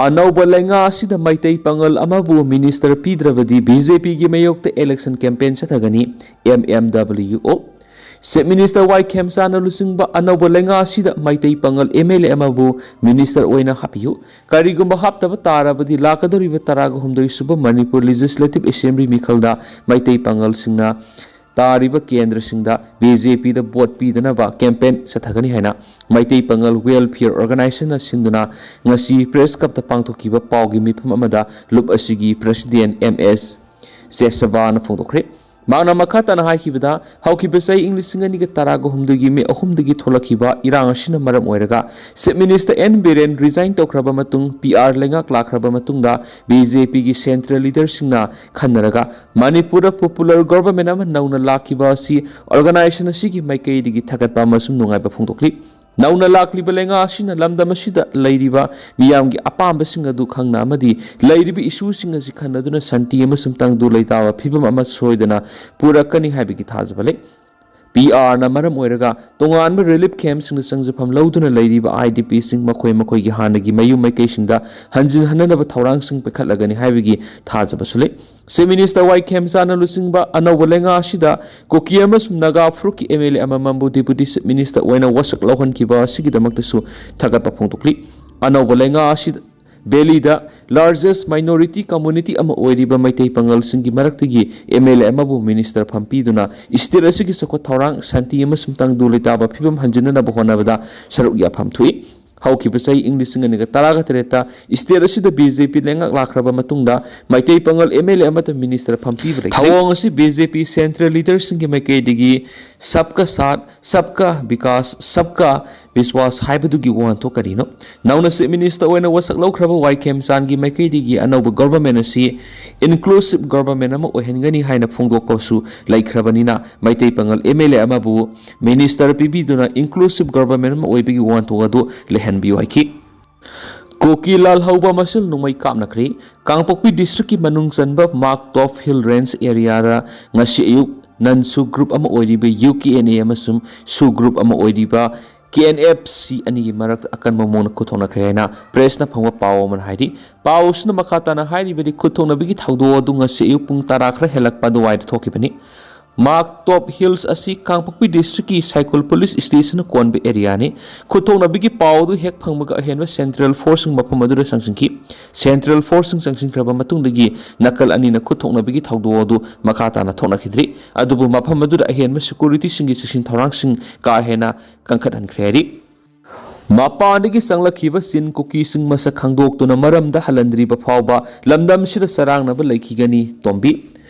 ꯑꯅꯧꯕ ꯂꯩꯉꯥꯛ ꯑꯁꯤꯗ ꯃꯩꯇꯩ ꯄꯥꯉꯜ ꯑꯃꯕꯨ ꯃꯤꯅꯤꯁꯇꯔ ꯄꯤꯗ꯭ꯔꯕꯗꯤ ꯕꯤ ꯖꯦ ꯄꯤꯒꯤ ꯃꯥꯌꯣꯛꯇ ꯏꯂꯦꯛꯁꯟ ꯀꯦꯝꯄꯦꯟ ꯆꯠꯊꯒꯅꯤ, M M W O. Chief minister Y ꯈꯦꯝꯆꯥꯟꯅ ꯂꯨꯆꯤꯡꯕ ꯑꯅꯧꯕ ꯂꯩꯉꯥꯛ ꯑꯁꯤꯗ Meitei Pangal M L A ꯑꯃꯕꯨ ꯃꯤꯅꯤꯁꯇꯔ ꯑꯣꯏꯅ ꯍꯥꯞꯄꯤꯌꯨ꯫ ꯀꯔꯤꯒꯨꯝꯕ ꯍꯥꯞꯇꯕ ꯇꯥꯔꯕꯗꯤ ꯂꯥꯛꯀꯗꯧꯔꯤꯕ ꯇꯔꯥꯒ ꯍꯨꯝꯗꯣꯏ ꯁꯨꯕ ꯃꯅꯤꯄꯨꯔ ꯂꯦꯖꯤꯁꯂꯦꯇꯤꯚ ꯑꯦꯁꯦꯝꯕ꯭ꯂꯤ ꯃꯤꯈꯜꯗ ꯃꯩꯇꯩ ꯄꯥꯉꯜꯁꯤꯡꯅ ꯇꯥꯔꯤꯕ ꯀꯦꯟꯗ꯭ꯔꯁꯤꯡꯗ ꯕꯤ ꯖꯦ ꯄꯤꯗ ꯚꯣꯠ ꯄꯤꯗꯅꯕ ꯀꯦꯝꯄꯦꯟ ꯆꯠꯊꯒꯅꯤ ꯍꯥꯏꯅ ꯃꯩꯇꯩ ꯄꯥꯉꯜ ꯋꯦꯜꯐꯤꯌꯔ ꯑꯣꯔꯒꯅꯥꯏꯖꯦꯁꯟꯅ ꯁꯤꯟꯗꯨꯅ ꯉꯁꯤ ꯄ꯭ꯔꯦꯁ ꯀ꯭ꯂꯕꯇ ꯄꯥꯡꯊꯣꯛꯈꯤꯕ ꯄꯥꯎꯒꯤ ꯃꯤꯐꯝ ꯑꯃꯗ ꯂꯨꯞ ꯑꯁꯤꯒꯤ ꯄ꯭ꯔꯦꯁꯤꯗꯦꯟ ꯑꯦꯝ ꯑꯦꯁ ꯖꯦꯁꯕꯥꯅ ꯐꯣꯡꯗꯣꯛꯈ꯭ꯔꯦ꯫ ꯃꯍꯥꯛꯅ ꯃꯈꯥ ꯇꯥꯅ ꯍꯥꯏꯈꯤꯕꯗ, ꯍꯧꯈꯤꯕ ꯆꯍꯤ ꯏꯪ ꯂꯤꯁꯤꯡ ꯑꯅꯤꯒ ꯇꯔꯥꯒ ꯍꯨꯝꯗꯣꯏꯒꯤ ꯃꯦ ꯑꯍꯨꯝꯗꯒꯤ ꯊꯣꯛꯂꯛꯈꯤꯕ ꯏꯔꯥꯡ ꯑꯁꯤꯅ ꯃꯔꯝ ꯑꯣꯏꯔꯒ chief minister N Biren resign ꯇꯧꯈ꯭ꯔꯕ ꯃꯇꯨꯡ, ꯄꯤ ꯑꯥꯔ ꯂꯩꯉꯥꯛ ꯂꯥꯛꯈ꯭ꯔꯕ ꯃꯇꯨꯡꯗ ꯕꯤ ꯖꯦ ꯄꯤꯒꯤ ꯁꯦꯟꯇ꯭ꯔꯦꯜ ꯂꯤꯗꯔꯁꯤꯡꯅ ꯈꯟꯅꯔꯒ ꯃꯅꯤꯄꯨꯔꯗ ꯄꯣꯄꯨꯂꯔ ꯒꯣꯚꯔꯟꯃꯦꯟꯠ ꯑꯃ ꯅꯧꯅ ꯂꯥꯛꯈꯤꯕ ꯑꯁꯤ ꯑꯣꯔꯒꯅꯥꯏꯖꯦꯁꯟ ꯑꯁꯤꯒꯤ ꯃꯥꯏꯀꯩꯗꯒꯤ ꯊꯥꯒꯠꯄ ꯑꯃꯁꯨꯡ ꯅꯨꯡꯉꯥꯏꯕ ꯐꯣꯡꯗꯣꯛꯂꯤ꯫ ꯅꯧꯅ ꯂꯥꯛꯂꯤꯕ ꯂꯩꯉꯥꯛ ꯑꯁꯤꯅ ꯂꯝꯗꯝ ꯑꯁꯤꯗ ꯂꯩꯔꯤꯕ ꯃꯤꯌꯥꯝꯒꯤ ꯑꯄꯥꯝꯕꯁꯤꯡ ꯑꯗꯨ ꯈꯪꯅ ꯑꯃꯗꯤ ꯂꯩꯔꯤꯕ ꯏꯁꯨꯁꯤꯡ ꯑꯁꯤ ꯈꯟꯅꯗꯨꯅ ꯁꯥꯟꯇꯤ ꯑꯃꯁꯨꯡ ꯇꯪꯗꯨ ꯂꯩꯇꯥꯕ ꯐꯤꯕꯝ ꯑꯃ ꯁꯣꯏꯗꯅ ꯄꯨꯔꯛꯀꯅꯤ ꯍꯥꯏꯕꯒꯤ ꯊꯥꯖꯕ ꯂꯩ꯫ ꯄꯤ ꯑꯥꯔꯅ ꯃꯔꯝ ꯑꯣꯏꯔꯒ ꯇꯣꯉꯥꯟꯕ ꯔꯤꯂꯤꯐ ꯀꯦꯝꯞꯁꯤꯡꯗ ꯆꯪꯖꯐꯝ ꯂꯧꯗꯨꯅ ꯂꯩꯔꯤꯕ ꯑꯥꯏ ꯗꯤ ꯄꯤꯁꯤꯡ ꯃꯈꯣꯏ ꯃꯈꯣꯏꯒꯤ ꯍꯥꯟꯅꯒꯤ ꯃꯌꯨꯝ ꯃꯥꯏꯀꯩꯁꯤꯡꯗ ꯍꯟꯖꯤꯟꯍꯟꯅꯅꯕ ꯊꯧꯔꯥꯡꯁꯤꯡ ꯄꯥꯏꯈꯠꯂꯒꯅꯤ ꯍꯥꯏꯕꯒꯤ ꯊꯥꯖꯕꯁꯨ ꯂꯩ꯫ ꯆꯤꯐ ꯃꯤꯅꯤꯁꯇꯔ ꯋꯥꯏ ꯈꯦꯝꯆꯥꯟꯅ ꯂꯨꯆꯤꯡꯕ ꯑꯅꯧꯕ ꯂꯩꯉꯥꯛ ꯑꯁꯤꯗ ꯀꯨꯀꯤ ꯑꯃꯁꯨꯡ ꯅꯥꯒꯥ ꯐꯨꯔꯨꯞꯀꯤ ꯑꯦꯝ ꯑꯦꯜ ꯑꯦ ꯑꯃꯃꯝꯕꯨ ꯗꯤꯄꯨꯇꯤ ꯆꯤꯐ ꯃꯤꯅꯤꯁꯇꯔ ꯑꯣꯏꯅ ꯋꯥꯁꯛ ꯂꯧꯍꯟꯈꯤꯕ ꯑꯁꯤꯒꯤꯗꯃꯛꯇꯁꯨ ꯊꯥꯒꯠꯄ ꯐꯣꯡꯗꯣꯛꯂꯤ꯫ ꯑꯅꯧꯕ ꯂꯩꯉꯥꯛ ꯑꯁꯤꯗ ꯚꯦꯂꯤꯗ ꯂꯥꯔꯖꯦꯁ ꯃꯥꯏꯅꯣꯔꯤꯇꯤ ꯀꯝꯃꯨꯅꯤꯇꯤ ꯑꯃ ꯑꯣꯏꯔꯤꯕ ꯃꯩꯇꯩ ꯄꯥꯉꯜꯁꯤꯡꯒꯤ ꯃꯔꯛꯇꯒꯤ ꯑꯦꯝ ꯑꯦꯜ ꯑꯦ ꯑꯃꯕꯨ ꯃꯤꯅꯤꯁꯇꯔ ꯐꯝ ꯄꯤꯗꯨꯅ ꯁ꯭ꯇꯦꯠ ꯑꯁꯤꯒꯤ ꯆꯥꯎꯈꯠ ꯊꯧꯔꯥꯡ, ꯁꯥꯟꯇꯤ ꯑꯃꯁꯨꯡ ꯇꯪꯗꯨ ꯂꯩꯇꯥꯕ ꯐꯤꯕꯝ ꯍꯟꯖꯤꯟꯅꯅꯕ ꯍꯣꯠꯅꯕꯗ ꯁꯔꯨꯛ ꯌꯥꯐꯝ ꯊꯣꯛꯏ꯫ ꯍꯧꯈꯤꯕ ꯆꯍꯤ ꯏꯪ ꯂꯤꯁꯤꯡ ꯑꯅꯤꯒ ꯇꯔꯥꯒ ꯇꯔꯦꯠꯇ ꯁ꯭ꯇꯦꯠ ꯑꯁꯤꯗ ꯕꯤ ꯖꯦ ꯄꯤ ꯂꯩꯉꯥꯛ ꯂꯥꯛꯈ꯭ꯔꯕ ꯃꯇꯨꯡꯗ ꯃꯩꯇꯩ ꯄꯥꯉꯜ ꯑꯦꯝ ꯑꯦꯜ ꯑꯦ ꯑꯃꯠꯇ ꯃꯤꯅꯤꯁꯇꯔ ꯐꯝ ꯄꯤꯕ ꯂꯩꯇꯦ꯫ ꯊꯧꯑꯣꯡ ꯑꯁꯤ ꯕꯤ ꯖꯦ ꯄꯤ ꯁꯦꯟꯇ꯭ꯔꯦꯜ ꯂꯤꯗꯔꯁꯤꯡꯒꯤ ꯃꯥꯏꯀꯩꯗꯒꯤ ꯁꯕꯀ ꯁꯥꯊ, ꯁꯕꯀ ꯕꯤꯀꯥꯁ, ꯁꯕꯀ ꯕꯤꯁꯋꯥꯁ ꯍꯥꯏꯕꯗꯨꯒꯤ ꯋꯥꯍꯟꯊꯣꯛ ꯀꯔꯤꯅꯣ? ꯅꯧꯅ ꯆꯤꯐ ꯃꯤꯅꯤꯁꯇꯔ ꯑꯣꯏꯅ ꯋꯥꯁꯛ ꯂꯧꯈ꯭ꯔꯕ ꯋꯥꯏ ꯈꯦꯝꯆꯥꯟꯒꯤ ꯃꯥꯏꯀꯩꯗꯒꯤ ꯑꯅꯧꯕ ꯒꯣꯚꯔꯟꯃꯦꯟꯠ ꯑꯁꯤ ꯏꯟꯀ꯭ꯂꯨꯁꯤꯚ ꯒꯣꯚꯔꯟꯃꯦꯟꯠ ꯑꯃ ꯑꯣꯏꯍꯟꯒꯅꯤ ꯍꯥꯏꯅ ꯐꯣꯡꯗꯣꯛꯄꯁꯨ ꯂꯩꯈ꯭ꯔꯕꯅꯤꯅ Meitei Pangal M L A ꯑꯃꯕꯨ ꯃꯤꯅꯤꯁꯇꯔ ꯄꯤꯕꯤꯗꯨꯅ ꯏꯟꯀ꯭ꯂꯨꯁꯤꯚ ꯒꯣꯚꯔꯟꯃꯦꯟꯠ ꯑꯃ ꯑꯣꯏꯕꯒꯤ ꯋꯥꯍꯟꯊꯣꯛ ꯑꯗꯨ ꯂꯩꯍꯟꯕꯤꯌꯨ ꯍꯥꯏꯈꯤ꯫ ꯀꯨꯀꯤ ꯂꯥꯜꯍꯧꯕ ꯃꯁꯦꯜ ꯅꯣꯡꯃꯩ ꯀꯥꯞꯅꯈ꯭ꯔꯦ꯫ ꯀꯥꯡꯄꯣꯛꯄꯤ ꯗꯤꯁꯇ꯭ꯔꯤꯛꯀꯤ ꯃꯅꯨꯡ ꯆꯟꯕ ꯃꯥꯔꯛ ꯇꯣꯞ ꯍꯤꯜ ꯔꯦꯟꯖ ꯑꯦꯔꯤꯌꯥꯗ ꯉꯁꯤ ꯑꯌꯨꯛ ꯅꯟ ꯁꯨ ꯒ꯭ꯔꯨꯞ ꯑꯃ ꯑꯣꯏꯔꯤꯕ ꯌꯨ ꯀꯦ ꯑꯦꯟ ꯑꯦ ꯑꯃꯁꯨꯡ ꯁꯨ ꯒ꯭ꯔꯨꯞ ꯑꯃ ꯑꯣꯏꯔꯤꯕ ꯀꯦ ꯑꯦꯟ ꯑꯦꯐ ꯁꯤ ꯑꯅꯤꯒꯤ ꯃꯔꯛꯇ ꯑꯀꯟꯕ ꯃꯑꯣꯡꯗ ꯈꯨꯠꯊꯣꯛꯅꯈ꯭ꯔꯦ ꯍꯥꯏꯅ ꯄ꯭ꯔꯦꯁꯅ ꯐꯪꯕ ꯄꯥꯎ ꯑꯃꯅ ꯍꯥꯏꯔꯤ꯫ ꯄꯥꯎ ꯑꯁꯤꯅ ꯃꯈꯥ ꯇꯥꯅ ꯍꯥꯏꯔꯤꯕꯗꯤ, ꯈꯨꯠꯊꯣꯛꯅꯕꯒꯤ ꯊꯧꯗꯣꯛ ꯑꯗꯨ ꯉꯁꯤ ꯑꯌꯨꯛ ꯄꯨꯡ ꯇꯔꯥ ꯈꯔ ꯍꯦꯜꯂꯛꯄ ꯑꯗꯨꯋꯥꯏꯗ ꯊꯣꯛꯈꯤꯕꯅꯤ꯫ ꯃꯥꯛ ꯇꯣꯞ ꯍꯤꯜꯁ ꯑꯁꯤ ꯀꯥꯡꯄꯣꯛꯄꯤ ꯗꯤꯁꯇ꯭ꯔꯤꯛꯀꯤ ꯁꯥꯏꯀꯨꯜ ꯄꯨꯂꯤꯁ ꯁ꯭ꯇꯦꯁꯟꯅ ꯀꯣꯟꯕ ꯑꯦꯔꯤꯌꯥꯅꯤ꯫ ꯈꯨꯠꯊꯣꯛꯅꯕꯒꯤ ꯄꯥꯎ ꯑꯗꯨ ꯍꯦꯛ ꯐꯪꯕꯒ ꯑꯍꯦꯟꯕ ꯁꯦꯟꯇ꯭ꯔꯦꯜ ꯐꯣꯔꯁꯁꯤꯡ ꯃꯐꯝ ꯑꯗꯨꯗ ꯆꯪꯁꯤꯟꯈꯤ꯫ ꯁꯦꯟꯇ꯭ꯔꯦꯜ ꯐꯣꯔꯁꯁꯤꯡ ꯆꯪꯁꯤꯟꯈ꯭ꯔꯕ ꯃꯇꯨꯡꯗꯒꯤ ꯅꯥꯀꯜ ꯑꯅꯤꯅ ꯈꯨꯠꯊꯣꯛꯅꯕꯒꯤ ꯊꯧꯗꯣꯛ ꯑꯗꯨ ꯃꯈꯥ ꯇꯥꯅ ꯊꯣꯛꯅꯈꯤꯗ꯭ꯔꯤ꯫ ꯑꯗꯨꯕꯨ ꯃꯐꯝ ꯑꯗꯨꯗ ꯑꯍꯦꯟꯕ ꯁꯦꯀ꯭ꯌꯨꯔꯤꯇꯤꯁꯤꯡꯒꯤ ꯆꯦꯛꯁꯤꯟ ꯊꯧꯔꯥꯡꯁꯤꯡ ꯀꯥ ꯍꯦꯟꯅ ꯀꯟꯈꯠꯍꯟꯈ꯭ꯔꯦ ꯍꯥꯏꯔꯤ꯫ ꯃꯄꯥꯟꯗꯒꯤ ꯆꯪꯂꯛꯈꯤꯕ ꯆꯤꯟ ꯀꯨꯀꯤꯁꯤꯡ ꯃꯁꯛ ꯈꯪꯗꯣꯛꯇꯨꯅ ꯃꯔꯝꯗ ꯍꯜꯍꯟꯗ꯭ꯔꯤꯕ ꯐꯥꯎꯕ ꯂꯝꯗꯝꯁꯤꯗ ꯆꯔꯥꯡꯅꯕ ꯂꯩꯈꯤꯒꯅꯤ, ꯇꯣꯝꯕꯤ꯫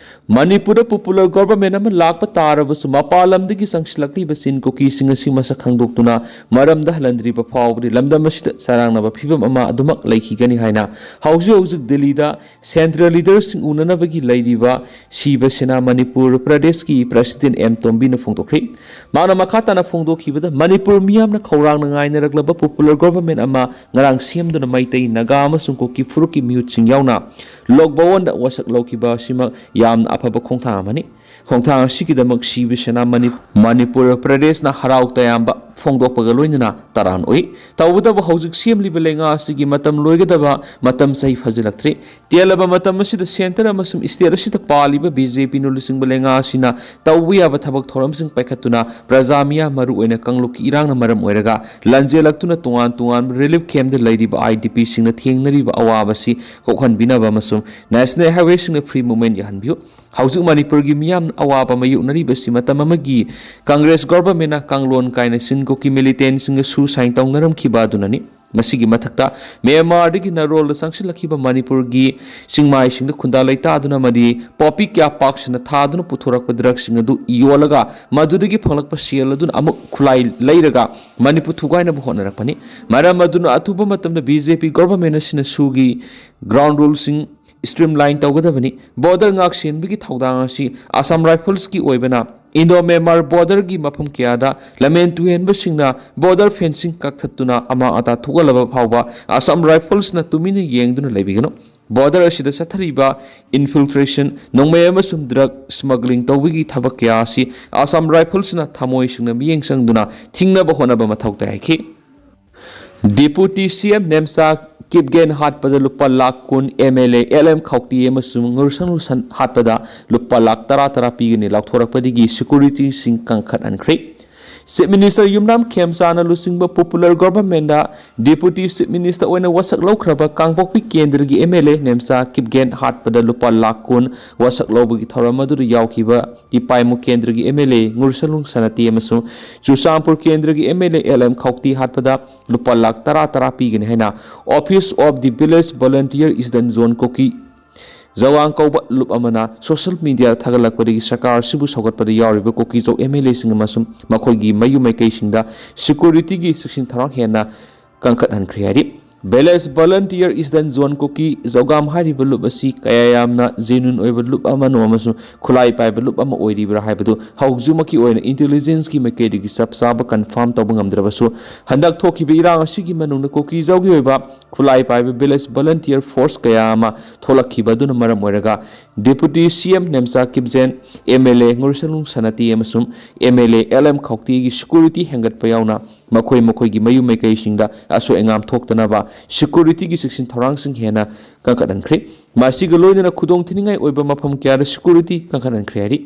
ꯃꯅꯤꯄꯨꯔꯗ ꯄꯣꯄꯨꯂꯔ ꯒꯣꯚꯔꯟꯃꯦꯟꯠ ꯑꯃ ꯂꯥꯛꯄ ꯇꯥꯔꯕꯁꯨ, ꯃꯄꯥꯟ ꯂꯝꯗꯒꯤ ꯆꯪꯁꯤꯜꯂꯛꯂꯤꯕ ꯆꯤꯟ ꯀꯨꯀꯤꯁꯤꯡ ꯑꯁꯤ ꯃꯁꯛ ꯈꯪꯗꯣꯛꯇꯨꯅ ꯃꯔꯝꯗ ꯍꯜꯍꯟꯗ꯭ꯔꯤꯕ ꯐꯥꯎꯕꯗꯤ ꯂꯝꯗꯝ ꯑꯁꯤꯗ ꯆꯔꯥꯡꯅꯕ ꯐꯤꯕꯝ ꯑꯃ ꯑꯗꯨꯃꯛ ꯂꯩꯈꯤꯒꯅꯤ ꯍꯥꯏꯅ ꯍꯧꯖꯤꯛ ꯍꯧꯖꯤꯛ ꯗꯤꯜꯂꯤꯗ ꯁꯦꯟꯇ꯭ꯔꯦꯜ ꯂꯤꯗꯔꯁꯤꯡ ꯎꯅꯅꯕꯒꯤ ꯂꯩꯔꯤꯕ ꯁꯤꯕ ꯁꯦꯅꯥ ꯃꯅꯤꯄꯨꯔ ꯄ꯭ꯔꯗꯦꯁꯀꯤ ꯄ꯭ꯔꯁꯤꯗꯦꯟꯠ ꯑꯦꯝ ꯇꯣꯝꯕꯤꯅ ꯐꯣꯡꯗꯣꯛꯈ꯭ꯔꯤ꯫ ꯃꯥꯅ ꯃꯈꯥ ꯇꯥꯅ ꯐꯣꯡꯗꯣꯛꯈꯤꯕꯗ, ꯃꯅꯤꯄꯨꯔ ꯃꯤꯌꯥꯝꯅ ꯈꯧꯔꯥꯡꯅ ꯉꯥꯏꯅꯔꯛꯂꯕ ꯄꯣꯄꯨꯂꯔ ꯒꯣꯚꯔꯟꯃꯦꯟꯠ ꯑꯃ ꯉꯔꯥꯡ ꯁꯦꯝꯗꯨꯅ ꯃꯩꯇꯩ, ꯅꯥꯒꯥ ꯑꯃꯁꯨꯡ ꯀꯨꯀꯤ ꯐꯨꯔꯨꯞꯀꯤ ꯃꯤꯍꯨꯠꯁꯤꯡ ꯌꯥꯎꯅ ꯂꯣꯛ ꯚꯋꯟꯗ ꯋꯥꯁꯛ ꯂꯧꯈꯤꯕ ꯑꯁꯤꯃꯛ ꯌꯥꯝꯅ ꯑꯐꯕ ꯈꯣꯡꯊꯥꯡ ꯑꯃꯅꯤ꯫ ꯈꯣꯡꯊꯥꯡ ꯑꯁꯤꯒꯤꯗꯃꯛ ꯁꯤꯕ ꯁꯦꯅꯥ ꯃꯅꯤ-, ꯃꯅꯤꯄꯨꯔ ꯄ꯭ꯔꯗꯦꯁꯅ ꯍꯔꯥꯎ ꯇꯌꯥꯝꯕ ꯐꯣꯡꯗꯣꯛꯄꯒ ꯂꯣꯏꯅꯅ ꯇꯔꯥꯝꯅ ꯑꯣꯛꯏ꯫ ꯇꯧꯕꯇꯕꯨ ꯍꯧꯖꯤꯛ ꯁꯦꯝꯂꯤꯕ ꯂꯩꯉꯥꯛ ꯑꯁꯤꯒꯤ ꯃꯇꯝ ꯂꯣꯏꯒꯗꯕ ꯃꯇꯝ ꯆꯍꯤ ꯐꯥꯖꯤꯜꯂꯛꯇ꯭ꯔꯦ꯫ ꯇꯦꯜꯂꯕ ꯃꯇꯝ ꯑꯁꯤꯗ ꯁꯦꯟꯇꯔ ꯑꯃꯁꯨꯡ ꯁ꯭ꯇꯦꯠ ꯑꯁꯤꯗ ꯄꯥꯜꯂꯤꯕ ꯕꯤ ꯖꯦ ꯄꯤꯅ ꯂꯨꯆꯤꯡꯕ ꯂꯩꯉꯥꯛ ꯑꯁꯤꯅ ꯇꯧꯕ ꯌꯥꯕ ꯊꯕꯛ ꯊꯧꯔꯝꯁꯤꯡ ꯄꯥꯏꯈꯠꯇꯨꯅ ꯄ꯭ꯔꯖꯥ ꯃꯤꯌꯥꯝ, ꯃꯔꯨꯑꯣꯏꯅ ꯀꯥꯡꯂꯨꯞꯀꯤ ꯏꯔꯥꯡꯅ ꯃꯔꯝ ꯑꯣꯏꯔꯒ ꯂꯟꯖꯦꯜꯂꯛꯇꯨꯅ ꯇꯣꯉꯥꯟ ꯇꯣꯉꯥꯟꯕ ꯔꯤꯂꯤꯐ ꯀꯦꯝꯞꯇ ꯂꯩꯔꯤꯕ ꯑꯥꯏ ꯗꯤ ꯄꯤꯁꯤꯡꯅ ꯊꯦꯡꯅꯔꯤꯕ ꯑꯋꯥꯕꯁꯤ ꯀꯣꯛꯍꯟꯕꯤꯅꯕ ꯑꯃꯁꯨꯡ ꯅꯦꯁꯅꯦꯜ ꯍꯥꯏꯋꯦꯁꯤꯡꯗ ꯐ꯭ꯔꯤ ꯃꯨꯚꯃꯦꯟꯠ ꯌꯥꯍꯟꯕꯤꯌꯨ꯫ ꯍꯧꯖꯤꯛ ꯃꯅꯤꯄꯨꯔꯒꯤ ꯃꯤꯌꯥꯝꯅ ꯑꯋꯥꯕ ꯃꯥꯌꯣꯛꯅꯔꯤꯕꯁꯤ ꯃꯇꯝ ꯑꯃꯒꯤ ꯀꯪꯒ꯭ꯔꯦꯁ ꯒꯣꯚꯔꯟꯃꯦꯟꯠꯅ ꯀꯥꯡꯂꯣꯟ ꯀꯥꯏꯅ ꯆꯤꯟ ꯀꯨꯀꯤ ꯃꯤꯂꯤꯇꯦꯟꯠꯁꯤꯡꯒ ꯁꯨꯁꯥꯏꯟ ꯇꯧꯅꯔꯝꯈꯤꯕ ꯑꯗꯨꯅꯅꯤ꯫ ꯃꯁꯤꯒꯤ ꯃꯊꯛꯇ ꯃ꯭ꯌꯥꯟꯃꯥꯔꯗꯒꯤ ꯅꯥꯔꯣꯜꯗ ꯆꯪꯁꯤꯜꯂꯛꯈꯤꯕ ꯃꯅꯤꯄꯨꯔꯒꯤ ꯆꯤꯡꯃꯥꯏꯁꯤꯡꯗ ꯈꯨꯟꯗꯥ ꯂꯩꯇꯥꯗꯨꯅ ꯑꯃꯗꯤ ꯄꯣꯄꯤ ꯀꯌꯥ ꯄꯥꯛ ꯁꯟꯅ ꯊꯥꯗꯨꯅ ꯄꯨꯊꯣꯔꯛꯄ ꯗ꯭ꯔꯒꯁꯤꯡ ꯑꯗꯨ ꯌꯣꯜꯂꯒ ꯃꯗꯨꯗꯒꯤ ꯐꯪꯂꯛꯄ ꯁꯦꯜ ꯑꯗꯨꯅ ꯑꯃꯨꯛ ꯈꯨꯠꯂꯥꯏ ꯂꯩꯔꯒ ꯃꯅꯤꯄꯨꯔ ꯊꯨꯒꯥꯏꯅꯕ ꯍꯣꯠꯅꯔꯛꯄꯅꯤ꯫ ꯃꯔꯝ ꯑꯗꯨꯅ ꯑꯊꯨꯕ ꯃꯇꯝꯗ ꯕꯤ ꯖꯦ ꯄꯤ ꯒꯣꯚꯔꯟꯃꯦꯟꯠ ꯑꯁꯤꯅ ꯁꯨꯒꯤ ꯒ꯭ꯔꯥꯎꯟ ꯔꯨꯜꯁꯤꯡ ꯁ꯭ꯇ꯭ꯔꯤꯝꯂꯥꯏꯟ ꯇꯧꯒꯗꯕꯅꯤ꯫ ꯕꯣꯔꯗꯔ ꯉꯥꯛ ꯁꯦꯟꯕꯒꯤ ꯊꯧꯗꯥꯡ ꯑꯁꯤ ꯑꯁꯥꯝ ꯔꯥꯏꯐꯜꯁꯀꯤ ꯑꯣꯏꯕꯅ ꯏꯟꯗꯣ ꯃ꯭ꯌꯥꯟꯃꯥꯔ ꯕꯣꯔꯗꯔꯒꯤ ꯃꯐꯝ ꯀꯌꯥꯗ ꯂꯝꯍꯦꯟ ꯇꯨꯍꯦꯟꯕꯁꯤꯡꯅ ꯕꯣꯔꯗꯔ ꯐꯦꯟꯁꯤꯡ ꯀꯛꯊꯠꯇꯨꯅ ꯑꯃꯥꯡ ꯑꯇꯥ ꯊꯣꯛꯍꯜꯂꯕ ꯐꯥꯎꯕ ꯑꯁꯥꯝ ꯔꯥꯏꯐꯜꯁꯅ ꯇꯨꯃꯤꯟꯅ ꯌꯦꯡꯗꯨꯅ ꯂꯩꯕꯤꯒꯅꯨ꯫ ꯕꯣꯔꯗꯔ ꯑꯁꯤꯗ ꯆꯠꯊꯔꯤꯕ ꯏꯟꯐꯤꯜꯇ꯭ꯔꯦꯁꯟ, ꯅꯣꯡꯃꯩ ꯑꯃꯁꯨꯡ ꯗ꯭ꯔꯒ ꯁ꯭ꯃꯒ꯭ꯂꯤꯡ ꯇꯧꯕꯒꯤ ꯊꯕꯛ ꯀꯌꯥ ꯑꯁꯤ ꯑꯁꯥꯝ ꯔꯥꯏꯐꯜꯁꯅ ꯊꯃꯣꯏ ꯁꯦꯡꯅ ꯃꯤꯠꯌꯦꯡ ꯆꯪꯗꯨꯅ ꯊꯤꯡꯅꯕ ꯍꯣꯠꯅꯕ ꯃꯊꯧ ꯇꯥꯏ ꯍꯥꯏꯈꯤ꯫ ꯗꯤꯄꯨꯇꯤ ꯁꯤ ꯑꯦꯝ ꯅꯦꯝꯆꯥ ꯀꯤꯞꯒꯦꯟ ꯍꯥꯠꯄꯗ ꯂꯨꯄꯥ ꯂꯥꯈ ꯀꯨꯟ, M L A L M Khaute ꯑꯃꯁꯨꯡ ꯉꯨꯔꯁꯪ ꯂꯨꯁꯟ ꯍꯥꯠꯄꯗ ꯂꯨꯄꯥ ꯂꯥꯈ ꯇꯔꯥ ꯇꯔꯥ ꯄꯤꯒꯅꯤ ꯂꯥꯎꯊꯣꯔꯛꯄꯗꯒꯤ ꯁꯦꯀ꯭ꯌꯨꯔꯤꯇꯤꯁꯤꯡ ꯀꯟꯈꯠꯍꯟꯈ꯭ꯔꯦ꯫ ꯆꯤꯐ ꯃꯤꯅꯤꯁꯇꯔ ꯌꯨꯝꯅꯥꯝ ꯈꯦꯝꯆꯥꯅ ꯂꯨꯆꯤꯡꯕ ꯄꯣꯄꯨꯂꯔ ꯒꯣꯚꯔꯟꯃꯦꯟꯗ ꯗꯦꯄꯨꯇꯤ ꯆꯤꯐ ꯃꯤꯅꯤꯁꯇꯔ ꯑꯣꯏꯅ ꯋꯥꯁꯛ ꯂꯧꯈ꯭ꯔꯕ ꯀꯥꯡꯄꯣꯛꯄꯤ ꯀꯦꯟꯗ꯭ꯔꯒꯤ ꯑꯦꯝ ꯑꯦꯜ ꯑꯦ ꯅꯦꯝꯆꯥ ꯀꯤꯞꯒꯦꯟ ꯍꯥꯠꯄꯗ ꯂꯨꯄꯥ ꯂꯥꯈ ꯀꯨꯟ ꯋꯥꯁꯛ ꯂꯧꯕꯒꯤ ꯊꯧꯔꯝ ꯑꯗꯨꯗ ꯌꯥꯎꯈꯤꯕ ꯏꯄꯥꯏꯃꯨ ꯀꯦꯟꯗ꯭ꯔꯒꯤ M L A Ngursalung Sanate ꯑꯃꯁꯨꯡ ꯆꯨꯔꯆꯥꯟꯄꯨꯔ ꯀꯦꯟꯗ꯭ꯔꯒꯤ M L A L M Khaute ꯍꯥꯠꯄꯗ ꯂꯨꯄꯥ ꯂꯥꯈ ꯇꯔꯥ ꯇꯔꯥ ꯄꯤꯒꯅꯤ ꯍꯥꯏꯅ Office of the Village Volunteer Eastern Zone Kuki ꯖꯋꯥꯡ ꯀꯧꯕ ꯂꯨꯞ ꯑꯃꯅ ꯁꯣꯁꯤꯌꯦꯜ ꯃꯤꯗꯤꯌꯥꯗ ꯊꯥꯒꯠꯂꯛꯄꯗꯒꯤ ꯁꯔꯀꯥꯔ ꯑꯁꯤꯕꯨ ꯁꯧꯒꯠꯄꯗ ꯌꯥꯎꯔꯤꯕ ꯀꯨꯀꯤꯖꯧ ꯑꯦꯝ ꯑꯦꯜ ꯑꯦꯁꯤꯡ ꯑꯃꯁꯨꯡ ꯃꯈꯣꯏꯒꯤ ꯃꯌꯨꯝ ꯃꯥꯏꯀꯩꯁꯤꯡꯗ ꯁꯦꯀ꯭ꯌꯨꯔꯤꯇꯤꯒꯤ ꯆꯦꯛꯁꯤꯟ ꯊꯧꯔꯥꯡ ꯍꯦꯟꯅ ꯀꯟꯈꯠꯍꯟꯈ꯭ꯔꯦ ꯍꯥꯏꯔꯤ꯫ ꯚꯤꯂꯦꯖ ꯚꯣꯂꯟꯇꯤꯌꯔ ꯏꯁꯇꯔꯟ ꯖꯣꯟ ꯀꯨꯀꯤ ꯖꯧꯒꯥꯝ ꯍꯥꯏꯔꯤꯕ ꯂꯨꯞ ꯑꯁꯤ ꯀꯌꯥ ꯌꯥꯝꯅ ꯖꯦꯅ꯭ꯌꯨꯟ ꯑꯣꯏꯕ ꯂꯨꯞ ꯑꯃꯅꯣ ꯑꯃꯁꯨꯡ ꯈꯨꯠꯂꯥꯏ ꯄꯥꯏꯕ ꯂꯨꯞ ꯑꯃ ꯑꯣꯏꯔꯤꯕ꯭ꯔꯥ ꯍꯥꯏꯕꯗꯨ ꯍꯧꯖꯤꯛꯃꯛꯀꯤ ꯑꯣꯏꯅ ꯏꯟꯇꯦꯂꯤꯖꯦꯟꯁꯀꯤ ꯃꯥꯏꯀꯩꯗꯒꯤ ꯆꯞ ꯆꯥꯕ ꯀꯟꯐꯥꯔꯝ ꯇꯧꯕ ꯉꯝꯗ꯭ꯔꯕꯁꯨ, ꯍꯟꯗꯛ ꯊꯣꯛꯈꯤꯕ ꯏꯔꯥꯡ ꯑꯁꯤꯒꯤ ꯃꯅꯨꯡꯗ ꯀꯨꯀꯤꯖꯧꯒꯤ ꯑꯣꯏꯕ ꯈꯨꯠꯂꯥꯏ ꯄꯥꯏꯕ ꯚꯤꯂꯦꯖ ꯚꯣꯂꯟꯇꯤꯌꯔ ꯐꯣꯔꯁ ꯀꯌꯥ ꯑꯃ ꯊꯣꯛꯂꯛꯈꯤꯕ ꯑꯗꯨꯅ ꯃꯔꯝ ꯑꯣꯏꯔꯒ deputy C M Nemcha Kipgen, M L A Ngursalung Sanate ꯑꯃꯁꯨꯡ M L A L M ꯈꯥꯎꯇꯤꯒꯤ ꯁꯦꯀ꯭ꯌꯨꯔꯤꯇꯤ ꯍꯦꯟꯒꯠꯄ ꯌꯥꯎꯅ ꯃꯈꯣꯏ ꯃꯈꯣꯏꯒꯤ ꯃꯌꯨꯝ ꯃꯥꯏꯀꯩꯁꯤꯡꯗ ꯑꯁꯣꯏ ꯑꯉꯥꯝ ꯊꯣꯛꯇꯅꯕ ꯁꯦꯀ꯭ꯌꯨꯔꯤꯇꯤꯒꯤ ꯆꯦꯛꯁꯤꯟ ꯊꯧꯔꯥꯡꯁꯤꯡ ꯍꯦꯟꯅ ꯀꯟꯈꯠꯍꯟꯈ꯭ꯔꯦ꯫ ꯃꯁꯤꯒ ꯂꯣꯏꯅꯅ ꯈꯨꯗꯣꯡ ꯊꯤꯅꯤꯡꯉꯥꯏ ꯑꯣꯏꯕ ꯃꯐꯝ ꯀꯌꯥꯗ ꯁꯦꯀ꯭ꯌꯨꯔꯤꯇꯤ ꯀꯟꯈꯠꯍꯟꯈ꯭ꯔꯦ ꯍꯥꯏꯔꯤ꯫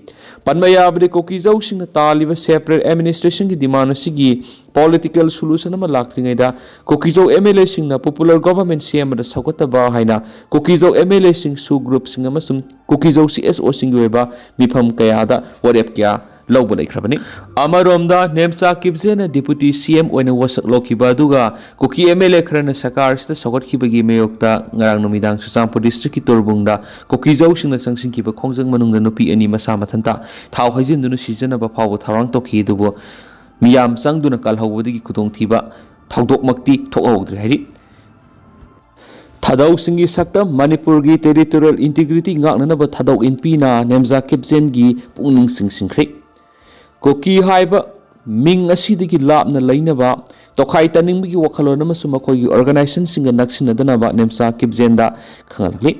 ꯄꯟꯕ ꯌꯥꯕꯗꯤ ꯀꯨꯀꯤꯖꯧꯁꯤꯡꯅ ꯇꯥꯜꯂꯤꯕ ꯁꯦꯄꯔꯦꯠ ꯑꯦꯗꯃꯤꯅꯤꯁꯇ꯭ꯔꯦꯁꯟꯒꯤ ꯗꯤꯃꯥꯟ ꯑꯁꯤꯒꯤ ꯄꯣꯂꯤꯇꯤꯀꯦꯜ ꯁꯣꯂꯨꯁꯟ ꯑꯃ ꯂꯥꯛꯇ꯭ꯔꯤꯉꯩꯗ ꯀꯨꯀꯤꯖꯧ ꯑꯦꯝ ꯑꯦꯜ ꯑꯦꯁꯤꯡꯅ ꯄꯣꯄꯨꯂꯔ ꯒꯣꯚꯔꯟꯃꯦꯟ ꯁꯦꯝꯕꯗ ꯁꯧꯒꯠꯇꯕ ꯍꯥꯏꯅ ꯀꯨꯀꯤꯖꯧ ꯑꯦꯝ ꯑꯦꯜ ꯑꯦꯁꯤꯡ, ꯁꯨ ꯒ꯭ꯔꯨꯞꯁꯤꯡ ꯑꯃꯁꯨꯡ ꯀꯨꯀꯤꯖꯧ ꯁꯤ ꯑꯦꯁ ꯑꯣꯁꯤꯡꯒꯤ ꯑꯣꯏꯕ ꯃꯤꯐꯝ ꯀꯌꯥꯗ ꯋꯥꯔꯦꯞ ꯀꯌꯥ ꯂꯧꯕ ꯂꯩꯈ꯭ꯔꯕꯅꯤ꯫ ꯑꯃꯔꯣꯝꯗ ꯅꯦꯝꯆꯥ ꯀꯤꯞꯖꯦꯅ ꯗꯤꯄꯨꯇꯤ ꯁꯤ ꯑꯦꯝ ꯑꯣꯏꯅ ꯋꯥꯁꯛ ꯂꯧꯈꯤꯕ ꯑꯗꯨꯒ ꯀꯨꯀꯤ ꯑꯦꯝ ꯑꯦꯜ ꯑꯦ ꯈꯔꯅ ꯁꯔꯀꯥꯔ ꯑꯁꯤꯗ ꯁꯧꯒꯠꯈꯤꯕꯒꯤ ꯃꯥꯌꯣꯛꯇ ꯉꯔꯥꯡ ꯅꯨꯃꯤꯗꯥꯡ ꯆꯨꯔꯆꯥꯟꯄꯨꯔ ꯗꯤꯁꯇ꯭ꯔꯤꯛꯀꯤ ꯇꯨꯔꯕꯨꯡꯗ ꯀꯨꯀꯤꯖꯧꯁꯤꯡꯅ ꯆꯪꯁꯤꯟꯈꯤꯕ ꯈꯣꯡꯖꯪ ꯃꯅꯨꯡꯗ ꯅꯨꯄꯤ ꯑꯅꯤ ꯃꯁꯥ ꯃꯊꯟꯇ ꯊꯥꯎ ꯍꯩꯖꯤꯟꯗꯨꯅ ꯁꯤꯖꯅꯕ ꯐꯥꯎꯕ ꯊꯧꯔꯥꯡ ꯇꯧꯈꯤ, ꯑꯗꯨꯕꯨ ꯃꯤꯌꯥꯝ ꯆꯪꯗꯨꯅ ꯀꯜꯍꯧꯕꯗꯒꯤ ꯈꯨꯗꯣꯡꯊꯤꯕ ꯊꯧꯗꯣꯛꯃꯛꯇꯤ ꯊꯣꯛꯍꯧꯗ꯭ꯔꯦ ꯍꯥꯏꯔꯤ꯫ ꯊꯥꯗꯧꯁꯤꯡꯒꯤ ꯁꯛꯇꯝ ꯃꯅꯤꯄꯨꯔꯒꯤ ꯇꯦꯔꯤꯇꯣꯔꯤꯌꯦꯜ ꯏꯟꯇꯤꯒ꯭ꯔꯤꯇꯤ ꯉꯥꯛꯅꯅꯕ ꯊꯥꯗꯧ ꯏꯟꯄꯤꯅ ꯅꯦꯝꯖꯥ ꯀꯤꯞꯖꯦꯟꯒꯤ ꯄꯨꯛꯅꯤꯡ ꯆꯤꯡꯁꯤꯟꯈ꯭ꯔꯦ꯫ ꯀꯨꯀꯤ ꯍꯥꯏꯕ ꯃꯤꯡ ꯑꯁꯤꯗꯒꯤ ꯂꯥꯞꯅ ꯂꯩꯅꯕ, ꯇꯣꯈꯥꯏ ꯇꯥꯅꯤꯡꯕꯒꯤ ꯋꯥꯈꯜꯂꯣꯟ ꯑꯃꯁꯨꯡ ꯃꯈꯣꯏꯒꯤ ꯑꯣꯔꯒꯅꯥꯏꯖꯦꯁꯟꯁꯤꯡꯒ ꯅꯛꯁꯤꯟꯅꯗꯅꯕ ꯅꯦꯝꯆꯥ ꯀꯤꯞꯖꯦꯟꯗ ꯈꯪꯍꯜꯂꯛꯂꯤ꯫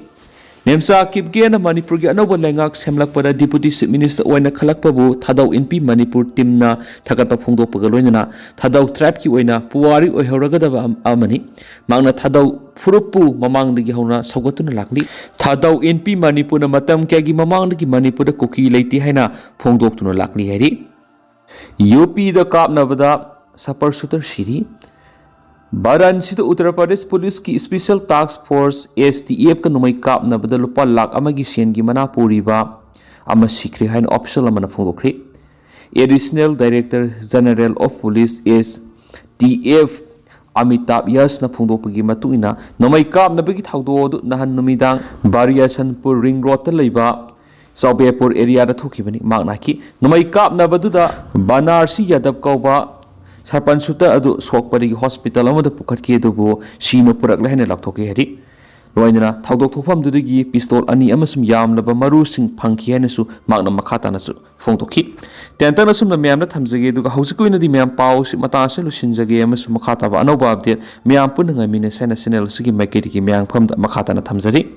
ꯅꯦꯝꯆꯥ ꯀꯤꯞꯒꯦꯅ ꯃꯅꯤꯄꯨꯔꯒꯤ ꯑꯅꯧꯕ ꯂꯩꯉꯥꯛ ꯁꯦꯝꯂꯛꯄꯗ ꯗꯤꯄꯨꯇꯤ ꯆꯤꯐ ꯃꯤꯅꯤꯁꯇꯔ ꯑꯣꯏꯅ ꯈꯜꯂꯛꯄꯕꯨ ꯊꯥꯗꯧ ꯏꯟꯄꯤ ꯃꯅꯤꯄꯨꯔ ꯇꯤꯝꯅ ꯊꯥꯒꯠꯄ ꯐꯣꯡꯗꯣꯛꯄꯒ ꯂꯣꯏꯅꯅ ꯊꯥꯗꯧ ꯇ꯭ꯔꯥꯏꯕꯀꯤ ꯑꯣꯏꯅ ꯄꯨꯋꯥꯔꯤ ꯑꯣꯏꯍꯧꯔꯒꯗꯕ ꯑꯃ-, ꯑꯃꯅꯤ꯫ ꯃꯍꯥꯛꯅ ꯊꯥꯗꯧ ꯐꯨꯔꯨꯞꯄꯨ ꯃꯃꯥꯡꯗꯒꯤ ꯍꯧꯅ ꯁꯧꯒꯠꯇꯨꯅ ꯂꯥꯛꯂꯤ꯫ ꯊꯥꯗꯧ ꯑꯦꯟ ꯄꯤ ꯃꯅꯤꯄꯨꯔꯅ ꯃꯇꯝ ꯀꯌꯥꯒꯤ ꯃꯃꯥꯡꯗꯒꯤ ꯃꯅꯤꯄꯨꯔꯗ ꯀꯨꯀꯤ ꯂꯩꯇꯦ ꯍꯥꯏꯅ ꯐꯣꯡꯗꯣꯛꯇꯨꯅ ꯂꯥꯛꯂꯤ ꯍꯥꯏꯔꯤ꯫ ꯌꯨ ꯄꯤꯗ ꯀꯥꯞꯅꯕꯗ ꯁꯄꯔ ꯁꯨꯇꯔ ꯁꯤꯔꯤ꯫ ꯕꯥꯔꯥꯟꯁꯤꯗ ꯎꯠꯇꯔ ꯄ꯭ꯔꯗꯦꯁ ꯄꯨꯂꯤꯁꯀꯤ ꯁ꯭ꯄꯦꯁꯦꯜ ꯇꯥꯁꯛ ꯐꯣꯔꯁ, ꯑꯦꯁ ꯇꯤ ꯑꯦꯐꯀ ꯅꯣꯡꯃꯩ ꯀꯥꯞꯅꯕꯗ ꯂꯨꯄꯥ ꯂꯥꯈ ꯑꯃꯒꯤ ꯁꯦꯟꯒꯤ ꯃꯅꯥ ꯄꯨꯔꯤꯕ ꯑꯃ ꯁꯤꯈ꯭ꯔꯦ ꯍꯥꯏꯅ ꯑꯣꯐꯤꯁꯤꯌꯦꯜ ꯑꯃꯅ ꯐꯣꯡꯗꯣꯛꯈ꯭ꯔꯤ꯫ Additional director general of police, S T F, Amitav ꯌꯁꯅ ꯐꯣꯡꯗꯣꯛꯄꯒꯤ ꯃꯇꯨꯡ ꯏꯟꯅ, ꯅꯣꯡꯃꯩ ꯀꯥꯞꯅꯕꯒꯤ ꯊꯧꯗꯣꯛ ꯑꯗꯨ ꯅꯍꯥꯟ ꯅꯨꯃꯤꯗꯥꯡ ꯕꯥꯔꯤꯌꯥꯁꯟꯄꯨꯔ ꯔꯤꯡ ꯔꯣꯗꯇ ꯂꯩꯕ ꯆꯧꯕꯦꯄꯨꯔ ꯑꯦꯔꯤꯌꯥꯗ ꯊꯣꯛꯈꯤꯕꯅꯤ꯫ ꯃꯍꯥꯛꯅ ꯍꯥꯏꯈꯤ, ꯅꯣꯡꯃꯩ ꯀꯥꯞꯅꯕꯗꯨꯗ ꯕꯅꯥꯔꯁꯤ ꯌꯥꯗꯕ ꯀꯧꯕ ꯁꯔꯄꯟꯁ ꯁꯨꯇꯔ ꯑꯗꯨ ꯁꯣꯛꯄꯗꯒꯤ ꯍꯣꯁꯄꯤꯇꯥꯜ ꯑꯃꯗ ꯄꯨꯈꯠꯈꯤ, ꯑꯗꯨꯕꯨ ꯁꯤꯅ ꯄꯨꯔꯛꯂꯦ ꯍꯥꯏꯅ ꯂꯥꯎꯊꯣꯛꯈꯤ ꯍꯥꯏꯔꯤ꯫ ꯂꯣꯏꯅꯅ ꯊꯧꯗꯣꯛ ꯊꯣꯛꯐꯝꯗꯨꯗꯒꯤ ꯄꯤꯁꯇꯣꯜ ꯑꯅꯤ ꯑꯃꯁꯨꯡ ꯌꯥꯝꯂꯕ ꯃꯔꯨꯁꯤꯡ ꯐꯪꯈꯤ ꯍꯥꯏꯅꯁꯨ ꯃꯍꯥꯛꯅ ꯃꯈꯥ ꯇꯥꯅꯁꯨ ꯐꯣꯡꯗꯣꯛꯈꯤ꯫ ꯇꯦꯟꯇꯪ ꯑꯁꯨꯝꯅ ꯃꯌꯥꯝꯗ ꯊꯝꯖꯒꯦ, ꯑꯗꯨꯒ ꯍꯧꯖꯤꯛꯀꯤ ꯑꯣꯏꯅꯗꯤ ꯃꯌꯥꯝ ꯄꯥꯎ ꯑꯁꯤ ꯃꯇꯥꯡ ꯑꯁꯤꯗ ꯂꯣꯏꯁꯤꯟꯖꯒꯦ, ꯑꯃꯁꯨꯡ ꯃꯈꯥ ꯇꯥꯕ ꯑꯅꯧꯕ ꯑꯞꯗꯦꯠ ꯃꯌꯥꯝ ꯄꯨꯟꯅ ꯉꯥꯏꯃꯤꯟꯅꯁꯦ ꯍꯥꯏꯅ ꯆꯦꯅꯦꯜ ꯑꯁꯤꯒꯤ ꯃꯥꯏꯀꯩꯗꯒꯤ ꯃꯌꯥꯝ ꯐꯝꯗ ꯃꯈꯥ ꯇꯥꯅ ꯊꯝꯖꯔꯤ꯫